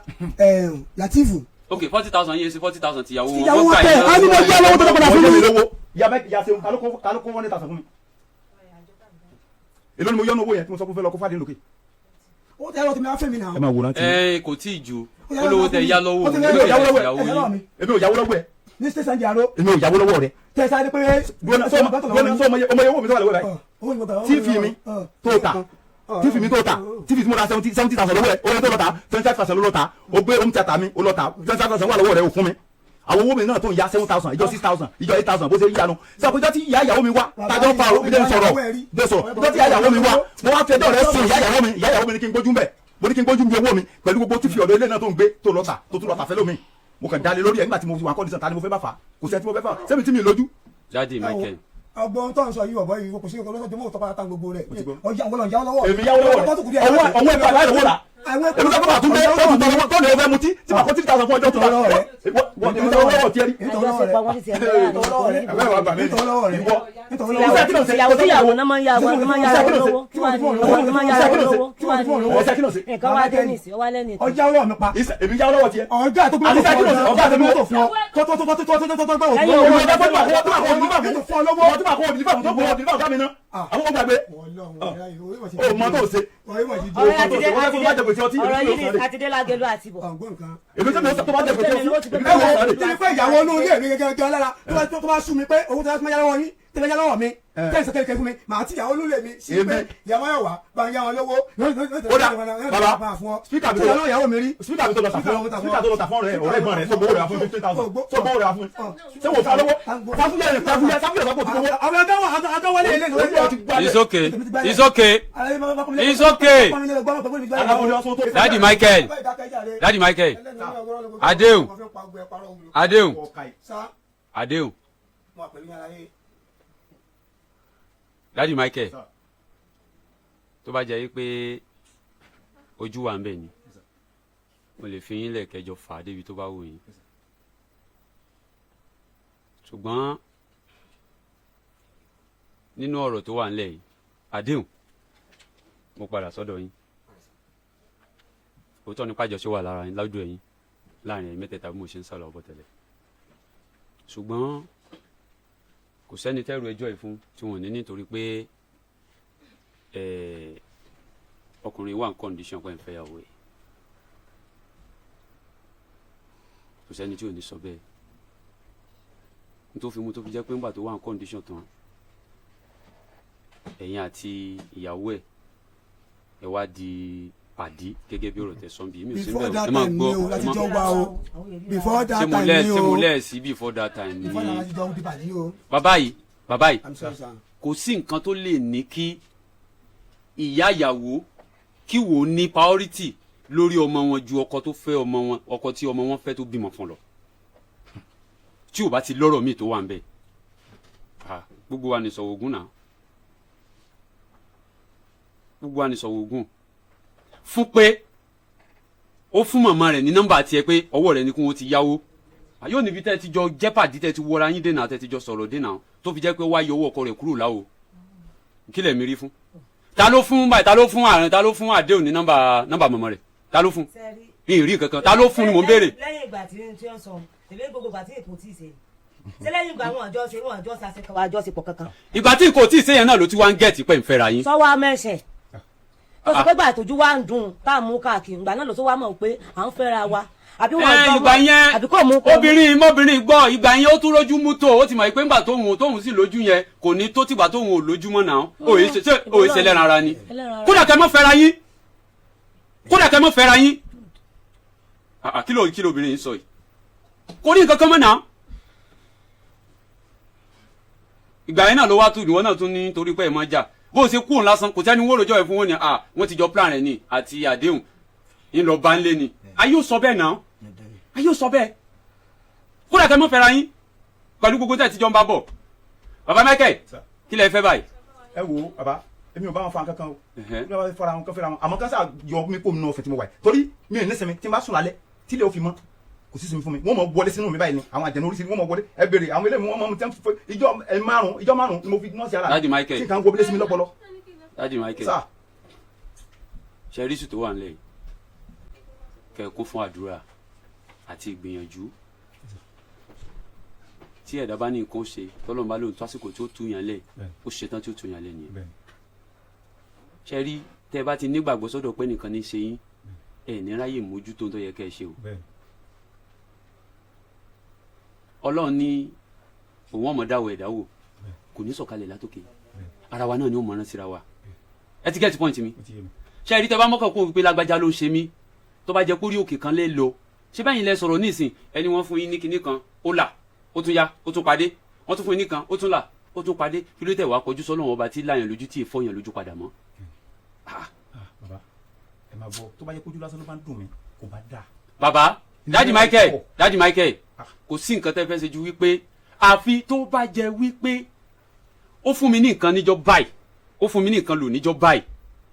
Latifu. Ok, 40,000 yẹn ṣe 40,000 tìyàwó wọn. Ìyàwó wọn gbà tẹ̀ yín á ní mo yá lọ́wọ́ tó lọ́kọ̀dà fún mi. Ya bẹ ya seun, ta ló kó 100,000 fún mi? Èló ni mo yọ ní owó yẹn tí mo sọ pé fẹ́ lọ kó fàdé lókè? Ó tẹ́ ẹ̀rọ tí mi á fẹ́ mi náà. Ẹ máa wòran tí. Ẹ kò tí ì ju olówó tẹ yá lọ́wọ́ Ó ti òun lé ló yàwó lọ́wọ́ yẹ ẹ̀. ìyàwó yín. Èmi ò yàwó lọ́wọ́ ẹ̀. Ní station jàró. Èmi ò yàwó lọ́wọ́ rẹ̀. Tẹ́ sáré pé. Gbọ́dọ̀ sọ ọmọ iye owó mi tó wà lọ́wọ́ rẹ̀. TV mi tó ta, TV mi tó ta, TV tí mo ra 70,000 lọ́wọ́ ẹ̀, owó tó lọ ta 25,000 ló lọ ta. O gbé home theatre mi, o lọ ta, 25,000 wà lọ́wọ́ rẹ̀, o fún mi. Àwọn owó mi náà tó ń ya 7,000, ìjọ 6,000, ìjọ 8,000, bó ṣe ń yanu sọ pé ìjọ tí ìyá ìyàwó mi wá tájọ́ ń fa o jẹ́ sọ̀rọ̀ jẹ́ sọ̀rọ̀. Ìjọ tí ìyá ìyàwó mi wá, mo wá fẹjọ́ rẹ̀ sùn ìyá ìyàwó mi. Ìyá ìyàwó mi ní kí n gbójú mbẹ̀, mo ní kí n gbójú bí owó mi pẹ̀lú gbogbo tí fi ọ̀dọ̀ ilé náà tó ń gbé tó lọ tà, tó tún lọ tà fẹ́ lómi. Mo kàn dalẹ̀ lórí ẹ̀ nígbà tí mo fi wà kọ́ndíṣàn. Ta ni mo fẹ́ bá fà? Kò sẹ́ni tí mo fẹ́ fà sẹ́mi tí mi lójú. Daddy Michael. Ọgbọ́n tó ń sọ yìí, ọ̀bọ yìí kò sí ọkọ̀ lọ́sọ̀tún mọ́ tọpa ta gbogbo rẹ̀ ọjà àwọn ọ̀jà lọ́wọ́. Èmi yáwó lọ́wọ́ rẹ̀? Ọwọ́ ẹ̀kọ́ aláìlówó la èmi sọ fún àtúndé tó tún tọrọ tó lè fẹ́ mutí tí màá kó 3,000 fún ọjọ́ tó ta èmi sọ lọ́wọ́ tiẹ̀ rí. Àjọṣepọ̀ wọn ti ẹ̀ Ìwọ. Ìyàwó tíyàwó náà máa ń yá wọn máa ń yá wọn lówó kí wàá ní wọn máa ń yá wọn lówó kí wàá ní Ọ̀sẹ̀ kí ló ṣe? nǹkan wá dé nìsí ọwá lẹ́nu ìtàn. Ọjà ọlọ́ọ̀ mi pa. Èmi yáwó lọ́wọ́ tiẹ̀. Ọjà tó gbé Àti kí ló ṣe? Ọ̀gá àti mọ́tò fún ọ tó tó tó tó tó tó tó tó tó Lẹ́yìn owó. Ìwọ tó bá kó tó bá kó òdìbà fún ọ lọ́wọ́ tó bá kó òdìbà fún tó kó òdìbà ọ̀gá mi ná àwọn ọgbà gbé. O mọ tó ṣe. Ọ̀rẹ́ àtidé Wọ́n fẹ́ kó bá jẹ gbèsè ọtí, ọ̀rọ̀ èmi yìí tó ni àtidé lágẹ̀lú àti bọ̀. Èmi tó mi tó bá jẹ gbèsè ọtí, èmi tó sọ rè. Torí pé ìyàwó inú ilé mi gẹ́gẹ́ lára tó bá sú mi pé owó tó bá yá lọ́wọ́ yín tẹ́lẹ̀ yá lọ́wọ́ mi tẹ́lẹ̀ sọ́kẹ́lẹ̀ fún mi, màá ti ìyàwó inú ilé mi sí pé ìyàwó yóò wá bá ń yá wọn lówó. Ó dà, bàbá, speaker mi tó lọ́wọ́ ìyàwó mi rí. Speaker mi tó lọ tà fún, speaker tó lọ tà fún ọ̀rẹ́ ọ̀rẹ́ ìgbọ́n rẹ̀ tó gbowó rẹ̀ fún 15,000 tó gbowó rẹ̀ fún ṣé wò fún alówó fáfúyẹ́ rẹ̀ fáfúyẹ́ sáfúyẹ́ sáfúyẹ́ tó gbowó. Àwọn adáwọlé ilé ìlú. It's okay, it's okay, it's okay. Daddy Michael, Daddy Michael, Adéhùn, Adéhùn, Adéhùn, Daddy Michael. Tó bá jẹ́ pé ojú wa ń bẹ̀ ni, mo lè fi yín lẹ̀ kẹjọ fà á débi tó bá wù yín, ṣùgbọ́n nínú ọ̀rọ̀ tó wà ńlẹ̀ yìí, Àdéhùn, mo padà sọ́dọ̀ yín. Òótọ́ nípa àjọṣe wà lára yín lọ́dọ̀ ẹ̀yin láàrin ẹ̀yin mẹ́tẹ̀ẹ̀ta bí mo ṣe ń sọ̀rọ̀ ọ̀bọ̀ tẹ́lẹ̀, ṣùgbọ́n kò sẹ́ni tẹ́rù ẹjọ́ yìí fún tí wọ́n ní nítorí pé ọkùnrin wà ní condition pé ń fẹ́ yàwó ẹ̀. Kò sẹ́ni tí ò ní sọ bẹ́ẹ̀ nítorí fi mú tó fi jẹ́ pé ńgbà tó wà ní condition tán, ẹ̀yin àti ìyàwó ẹ̀ ẹ wá di pàdí gẹ́gẹ́ bí ọ̀rọ̀ tẹ sọ́n bí mi ò sí Before bẹ́ẹ̀. that Ẹ máa time gbọ́ ni o ẹ láti máa jọ wá o, before that ṣé mo time lẹ́ ni ṣé mo o. lẹ́ sí before that time ni? Before that láti jọ di pàdé o. Bàbá yìí, bàbá yìí, I'm sorry, sir. kò sí nǹkan tó lè ní kí ìyá ìyàwó kí wò ó ní priority lórí ọmọ wọn ju ọkọ tó fẹ́ ọmọ wọn, ọkọ tí ọmọ wọn fẹ́ tó bímọ fún lọ, tí ò bá ti lọ́rọ̀ míì tó wà ń bẹ̀. Ah, gbogbo wa ní sọ̀wọ́ ogun náà, gbogbo wa ní sọ̀wọ́ ogun fún pé ó fún màmá rẹ̀ ní nọ́mbà tiẹ̀ pé ọwọ́ rẹ̀ ní kí wọ́n ti yáwó. Yóò níbi tẹ́ ti jọ jẹ́pàdé, tẹ́ ti wọra yín dènà, tẹ́ ti jọ sọ̀rọ̀ dènà, tó fi jẹ́ pé wá yọ owó ọkọ rẹ̀ kúrò láwo. Kí lẹ̀ mi rí fún? Ta ló fún báyìí? Ta ló fún àrùn? Ta ló fún àdéhùn ní nọ́mbà mọ̀mọ́ rẹ̀? Ta ló fún? Mi ì rí kankan. Ta ló fún ni mò ń béèrè. Lẹ́yìn ìgbà tí tí wọ́n sọ èmi gbogbo ìgbà tí èkó tí ì ṣe ṣé lẹ́yìn ìgbà wọn àjọ ṣe wọn àjọ ṣàṣekọ̀ àjọṣepọ̀ kankan. Ìgbà tí kò tí ì séyẹn náà ló ti wá ń gẹ̀ẹ́tì pé ń fẹ́ra yín. Sọ́wọ́ amẹ́sẹ̀ tó sọ pé gbà tójú wa ń dùn tá à ń mú káàkiri, ìgbà náà ló tó wá mọ̀ pé à ń fẹ́ra wa. Àbí wọn Ẹ gbọ́ ìgbà mọ́, yẹn àbí kò mú kò mú. Obìnrin mọ́bìnrin gbọ́, ìgbà yẹn ó tún rójú mú tó, ó ti mọ̀ pé ńgbà tóun sì lójú yẹn kò ní tó tìgbà tóun ò lójú mọ́ náà. Òye ṣe ṣé òye ṣe lẹ́ran ara ni? Ẹlẹ́ran ara. Kódà kẹ́ mọ́ fẹ́ra yín, kódà kẹ́ mọ́ fẹ́ra yín. Ah, ah, kí ló obìnrin yìí sọ yìí? Kò ní nǹkan kan mọ́ náà. Ìgbà yẹn náà ló wá tún ìwọ náà tún ní torí pé ẹ̀ máa jà, bó o ṣe kú òun lásán, kò sẹ́ni wọ́n rojọ́ ẹ̀ fún wọn ni. Ah, wọ́n ti jọ plan rẹ̀ ni àti àdéhùn ńlọ bá ń lé ni. Ayé ò sọ bẹ́ẹ̀ náà, ayé ò sọ bẹ́ẹ̀. Kódà kẹ́ mọ́ fẹ́ra yín pẹ̀lú gbogbo tẹ̀ tíjọ́ ń bá bọ̀. Bàbá Michael, Sir. kí lẹ fẹ́ báyìí? Ẹ wo bàbá, èmi ò bá wọn fa nǹkan kan o. Ẹ̀hẹ́. Mi ò bá wọn fara wọn kan fẹ́ra wọn, àmọ́ kásá yọ mí kó nínú ọ̀fẹ́ tí mo wà yìí, torí mi ò ní sinmi. Tí n bá sùn lálẹ́ tí ilé ò fi mọ́, kò sí sinmi fún mi. Wọ́n mọ̀ wọlé sínú mi báyìí ni, àwọn àjẹnú oríṣiríṣi wọ́n mọ̀ wọlé. Ẹ béèrè àwọn eléyìí, wọ́n mọ̀ tẹ́ fún ìjọ ẹ márùn, ìjọ márùn ni mo fi nọ́ọ̀sì ara mi. Daddy Michael. Tí nǹkan wọlé sí mi lọ́pọlọ. Daddy Michael, Sà. Ṣe rí sùn tó wà nílẹ̀ yìí, kẹ́ ẹ kún fún àdúrà àti ìgbìyànjú. Tí ẹ̀dá bá ní nǹkan ó ṣe, tọ́lọ́run bá lóun tó àsìkò tí ó tú yàn lẹ̀, Bẹ́ẹ̀. ó ṣetán tí ó tú yàn lẹ̀ nìyẹn. Bẹ́ẹ̀ni. Ṣe rí, tẹ́ ẹ bá ti nígbàgbọ́ sọ́dọ̀ pé nìkan ní í ṣe yín, ẹ ní ráyè mójútó tó yẹ kẹ́ ẹ ṣe o. Bẹ́ẹ̀ni. Ọlọ́run ní òun ọmọ dáwọ̀ ẹ̀dá wò, kò ní sọ̀kalẹ̀ látòkè. Ara wa náà ni ó mọ̀ràn síra wa. Ẹ ti get point mi? Ó ti yé mi. Ṣe rí, tẹ́ bá mọ́kàn kó wípé lágbájá ló ń ṣe mí, tó bá jẹ́ kórí òkè kan lè lọ ṣé báyìí lẹ sọ̀rọ̀ nísìn, ẹni wọ́n fún yín ní kinní kan, ó là, ó tún yá, ó tún padé. Wọ́n tún fún yín ní kan, ó tún là, ó tún padé. Kí ló tẹ̀ wá kọjú sọ́lọ́run ọba tí láyàn lójú, tí ì fọyàn lójú padà mọ́? Ah, bàbá, ẹ máa gbọ́, tó bá yẹ kójú lásán ló bá ń dùn mí, kò bá dáa. Bàbá, Daddy Michael, Daddy Michael, Ah. kò sí nǹkan tẹ́ fẹ́ ṣe ju wípé àfi tó bá jẹ́ wípé ó fún mi ní nǹkan níjọ́ báyìí, ó fún mi ní nǹkan lò níjọ́ báyìí,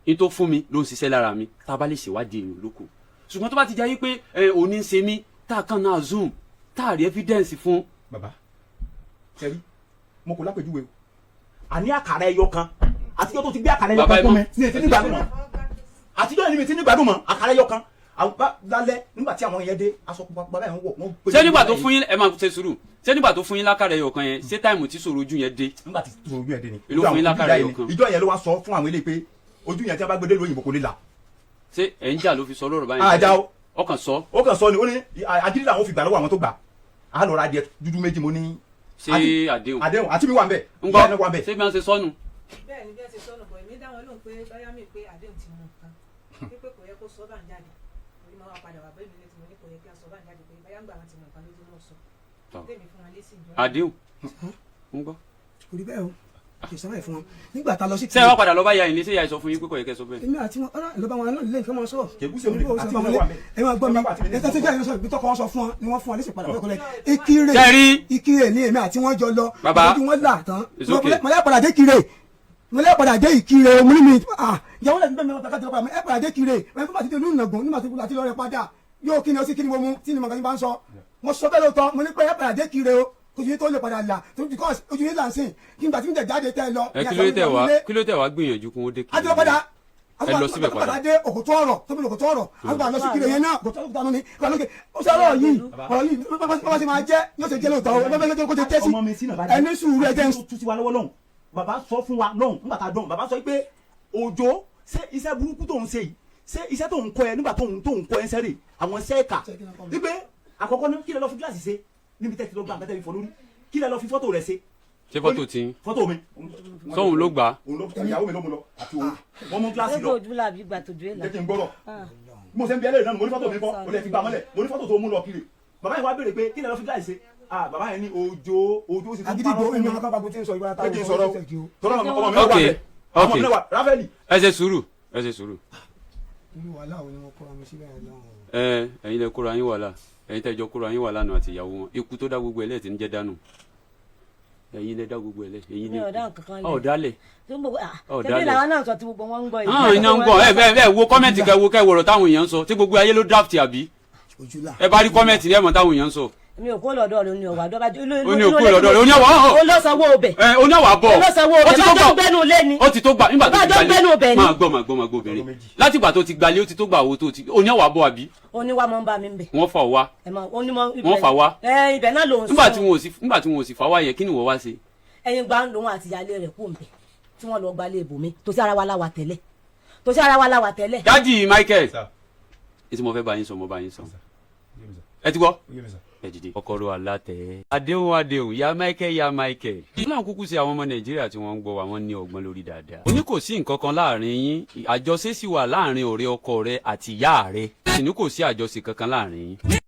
ní tó fún mi ló ń ṣiṣẹ́ lára mi, tá a bá lè ṣèwádìí èèyàn lóko. Ṣùgbọ́n tó bá ti jẹ́ wípé ẹ òní ń ṣe mí, tá a kàn náà zoom, tá a rí evidence fún. Bàbá, ṣẹ́rí mo kò lápèjúwe o, àní àkàrà ẹyọ kan, àtijọ́ tó ti gbé àkàrà ẹyọ Bàbá, kan ẹ fún mi mọ̀. ní ètí nígbàdùn mọ́, àtijọ́ yẹn ni mi ti nígbàdùn mọ́. Àkàrà ẹyọ kan, àwọn bá lálẹ́ nígbà tí àwọn yẹn dé, aṣọ pupa pupa báyìí wọ́n wọ̀, wọ́n gbé. Ṣé nígbà tó fún yín, ẹ máa ṣe sùúrù, ṣé nígbà tó fún yín lákàrà ẹyọ kan yẹn, ṣé time tí sòrò ojú yẹn dé? Nígbà tí tó ojú yẹn dé ni. Èló fún yín lákàrà ẹyọ kan? Ìjọ yẹn ló wá sọ fún àwọn eléyìí pé ojú yẹn tí a bá gbé dé lóyìnbó kò lè là. Ṣé ẹ̀ ń jà ló fi sọ lọ́rọ̀ báyìí? Àjà o. Ọkàn sọ. Ó kàn sọ ni, ó ní agídí làwọn fi gbà lọ́wọ́ àwọn tó gbà á, lọ ra adìẹ dúdú méjì. Mo ní. Ṣé àdéhùn? Àdéhùn àti mi wà ń bẹ̀. Ń gbọ́. Ìyá ẹ̀ náà wà ń bẹ̀. Ṣé bí wọ́n ṣe sọnù? Bẹ́ẹ̀ ni, bí wọ́n ṣe sọnù bọ̀, èmi dáwọn lóhùn pé báyà mi pé àdéhùn ti mú nǹkan, wípé kò yẹ kó sọ bá ń jáde, orí máa wá padà wà bẹ́ẹ̀ mi létí. Mo ní kò yẹ kí a sọ bá ń jáde, pé báyà ń gbà wọn ti mú nǹkan lójú náà sọ. Tọ́. Tèmi fún wọn lé sí ìjọ. Àdéhùn, ń gbọ́. Kò rí bẹ́ẹ̀ o, kì í sọ báyìí fún wọn nígbà tá a lọ sí. Ṣé ẹ wá padà lọ bá ya ìní, ṣé ìyá ẹ sọ fún yín pé kò yẹ kẹ́ sọ bẹ́ẹ̀? Èmi àti wọn ọ̀rọ̀ ló bá wọn náà lè fẹ́ wọn sọ. Kègúsè òun nìkan, àti mi wà ńbẹ̀. Ẹ máa gbọ́ mi, ẹ tẹ́tí jẹ́ ìrẹsọ̀ ìbí tọkọ wọn sọ fún wọn ni wọ́n fún wọn lẹ́sìn padà fẹ́ kọ́lẹ̀ Ìkirè. Ṣé rí? Ìkirè ni èmi àti wọn jọ lọ. Bàbá. Ojú wọn là tán. It's okay. Mo lẹ́ padà dé Ìkirè, mo lẹ́ padà dé Ìkirè, mo ní mi ah ìyàwó lẹ́nu bẹ́ẹ̀ mi wọn kàkà padà ẹ padà dé Ìkirè ẹ fún bàtí olú ìnàgùn nígbà tí àti lọ́rẹ̀ padà yóò kí ni ó sì kí ni mo mú tí ni màgàní bá ń sọ. Mo sọ bẹ́ẹ̀ lóòótọ́, mo ní pé ẹ padà dé Ìkirè o, ojú yín tó lè padà là tó, because ojú yín là ń sìn kí n gbà tí n tẹ̀ jáde tẹ́ ẹ lọ. Ẹ kí ló tẹ̀ wá gbìyànjú kún ó dé kiri? Àti lọ padà. Ẹ lọ síbẹ̀ padà. Dé òkòtó ọ̀rọ̀ tóbi òkòtó ọ̀rọ̀, àti lọ sí kiri yẹn náà, òkòtó ọ̀rọ̀ ni ìgbà lókè ó sọ ọ̀rọ̀ yìí, ọ̀rọ̀ yìí bá ṣe máa jẹ́ yóò ṣe jẹ́ lóòótọ́ o, bá ṣe kó ṣe jẹ́ sí. Ọmọ mi sínú àbájá. Ẹni sùúrù, ẹ jẹ́ ń Tó tú sí wa lọ́wọ́ lọ́hùn, bàbá sọ fún wa lọ́hùn nígbà tá a dọ̀hùn, bàbá sọ pé òjò, ṣé iṣẹ́ burúkú tó ń ṣe yìí, ṣé iṣẹ́ tó ń kọ́ ẹ nígbà tó ń kọ́ ẹ ń sẹ́rè àwọn iṣẹ́ ẹ̀ka wípé àkọ́kọ́ ní kí lẹ lọ fi gíláàsì ṣe níbi tẹ́ ti lọ gba nǹkan tẹ́ fi fọ́ lórí, kí lẹ lọ fi fọ́tò rẹ̀ ṣe? Ṣé fọ́tò tí ń Fọ́tò mi. Sóhun ló gbà á? Òun ló, ìyàwó mi ló mú lọ àti òun, wọ́n mú gíláàsì Ṣé lọ. kò ojú làbí gbà tójú ẹ̀ là? Jẹ́ kí n gbọ́rọ̀. Mo ṣe ń bí ẹlẹ́rìí náà, mo ní fọ́tò mi kọ́, o lè fi gbà mọ́lẹ̀. Mo ní fọ́tò tó mú lọ kiri. Bàbá yẹn wá béèrè pé kí lẹ lọ fi gíláàsì ṣe. Ah, bàbá yẹn ní òjò òjò sì tún Agídígbò parọ́ fún èmi mi. ọmọ kápákó tí ń sọ ìwà Jẹ́ kí n sọ̀rọ̀ tọ́lá ọmọ mi Ok, wà bẹ́ẹ̀, ọmọ ok. mi náà wà ráfẹ́lì. Ẹ ṣe sùúrù, ẹ ṣe sùúrù. Irú wàhálà wo ni mo kóra mi síbẹ̀ yẹn lọ́hùn? Ẹ ẹ̀yin lẹ kóra yín wàhálà, ẹ̀yin tẹ́jọ kóra yín wàhálà nù àti ìyàwó wọn. Ikú tó dá gbogbo ẹ̀ lẹ́ẹ̀ tí ń jẹ́ dànù, ẹ̀yin lẹ dá gbogbo ẹ̀ lẹ́, ẹ̀yin Mi lẹ ò dá nǹkan kan lẹ̀. Ọ̀ dálẹ̀. Tó ń bọ̀ ah. Ọ̀ Ṣebí dálẹ̀. làwọn náà sọ tí gbogbo wọn ń gbọ́ yìí. Hàn iná ń gbọ́. Ẹ bẹ́ẹ̀ bẹ́ẹ̀ wo comment, kẹ wo kẹ wọ̀rọ̀ táwọn èèyàn ń sọ, tí gbogbo ayé ló draft àbí? Ojú là. Ẹ bá rí comment ní ẹ̀mọ́ táwọn èèyàn ń sọ. Mi ò kó lọ́dọ̀ rẹ̀, ní ọ̀wà dọ́bà. Ó ní òkú lọ́dọ̀ rẹ̀, ó ní ọ̀wà ọ̀hún. Ó lọ sanwó ọbẹ̀. Ẹ oní àwà bọ̀. Ó lọ sanwó Ó ọbẹ̀. ti tó Bá jọ gbà. gbẹ́nu ilé ni. Ó ti tó gbà nígbà tó Bá ti jọ gbalé. gbẹ́nu ọbẹ̀ ni. Máa gbọ́, máa gbọ́, máa gbọ́ obìnrin, láti ìgbà tó ti gbalé, ó ti tó gbà owó tó ti oní àwà bọ̀ àbí? Ó ní wá mọ́ ń bá mi ń bẹ̀. Wọ́n fà wá. Ẹ mọ ó ní mọ ibẹ̀. Wọ́n fà wá. Ẹ ibẹ̀ náà ló ń Nígbà tí sùn. wọn ò sì, nígbà tí wọn ò sì fà wá yẹn, kí ni wọ́n wá ṣe? Ẹyin gba ń lòun àti ìyáálé rẹ̀ kú ń bẹ̀ tí wọ́n lọ gbalé ibòmí tó sí ara wa láwa tẹ́lẹ̀, tó sí ara wa láwa tẹ́lẹ̀. Daddy Michael, Sir. ètí mo fẹ́ bá yín sọ, mo bá yín sọ. Ẹ ti gbọ́. Ó yé mi sà. Ẹ dìde. Ọkọ̀rọ̀ alátẹ̀. Àdéhùn, àdéhùn, ya Michael, ya Michael. Náà kúkú sí àwọn ọmọ Nàìjíríà tí wọ́n ń gbọ́ wa, wọ́n ní ọgbọ́n lórí dáadáa. Ó ní kò sí nǹkan kan láàrin yín, àjọṣe sì wà láàrin ọ̀rẹ́ ọkọ rẹ àti ìyá rẹ. Sì ní kò sí àjọṣe kankan láàrin yín.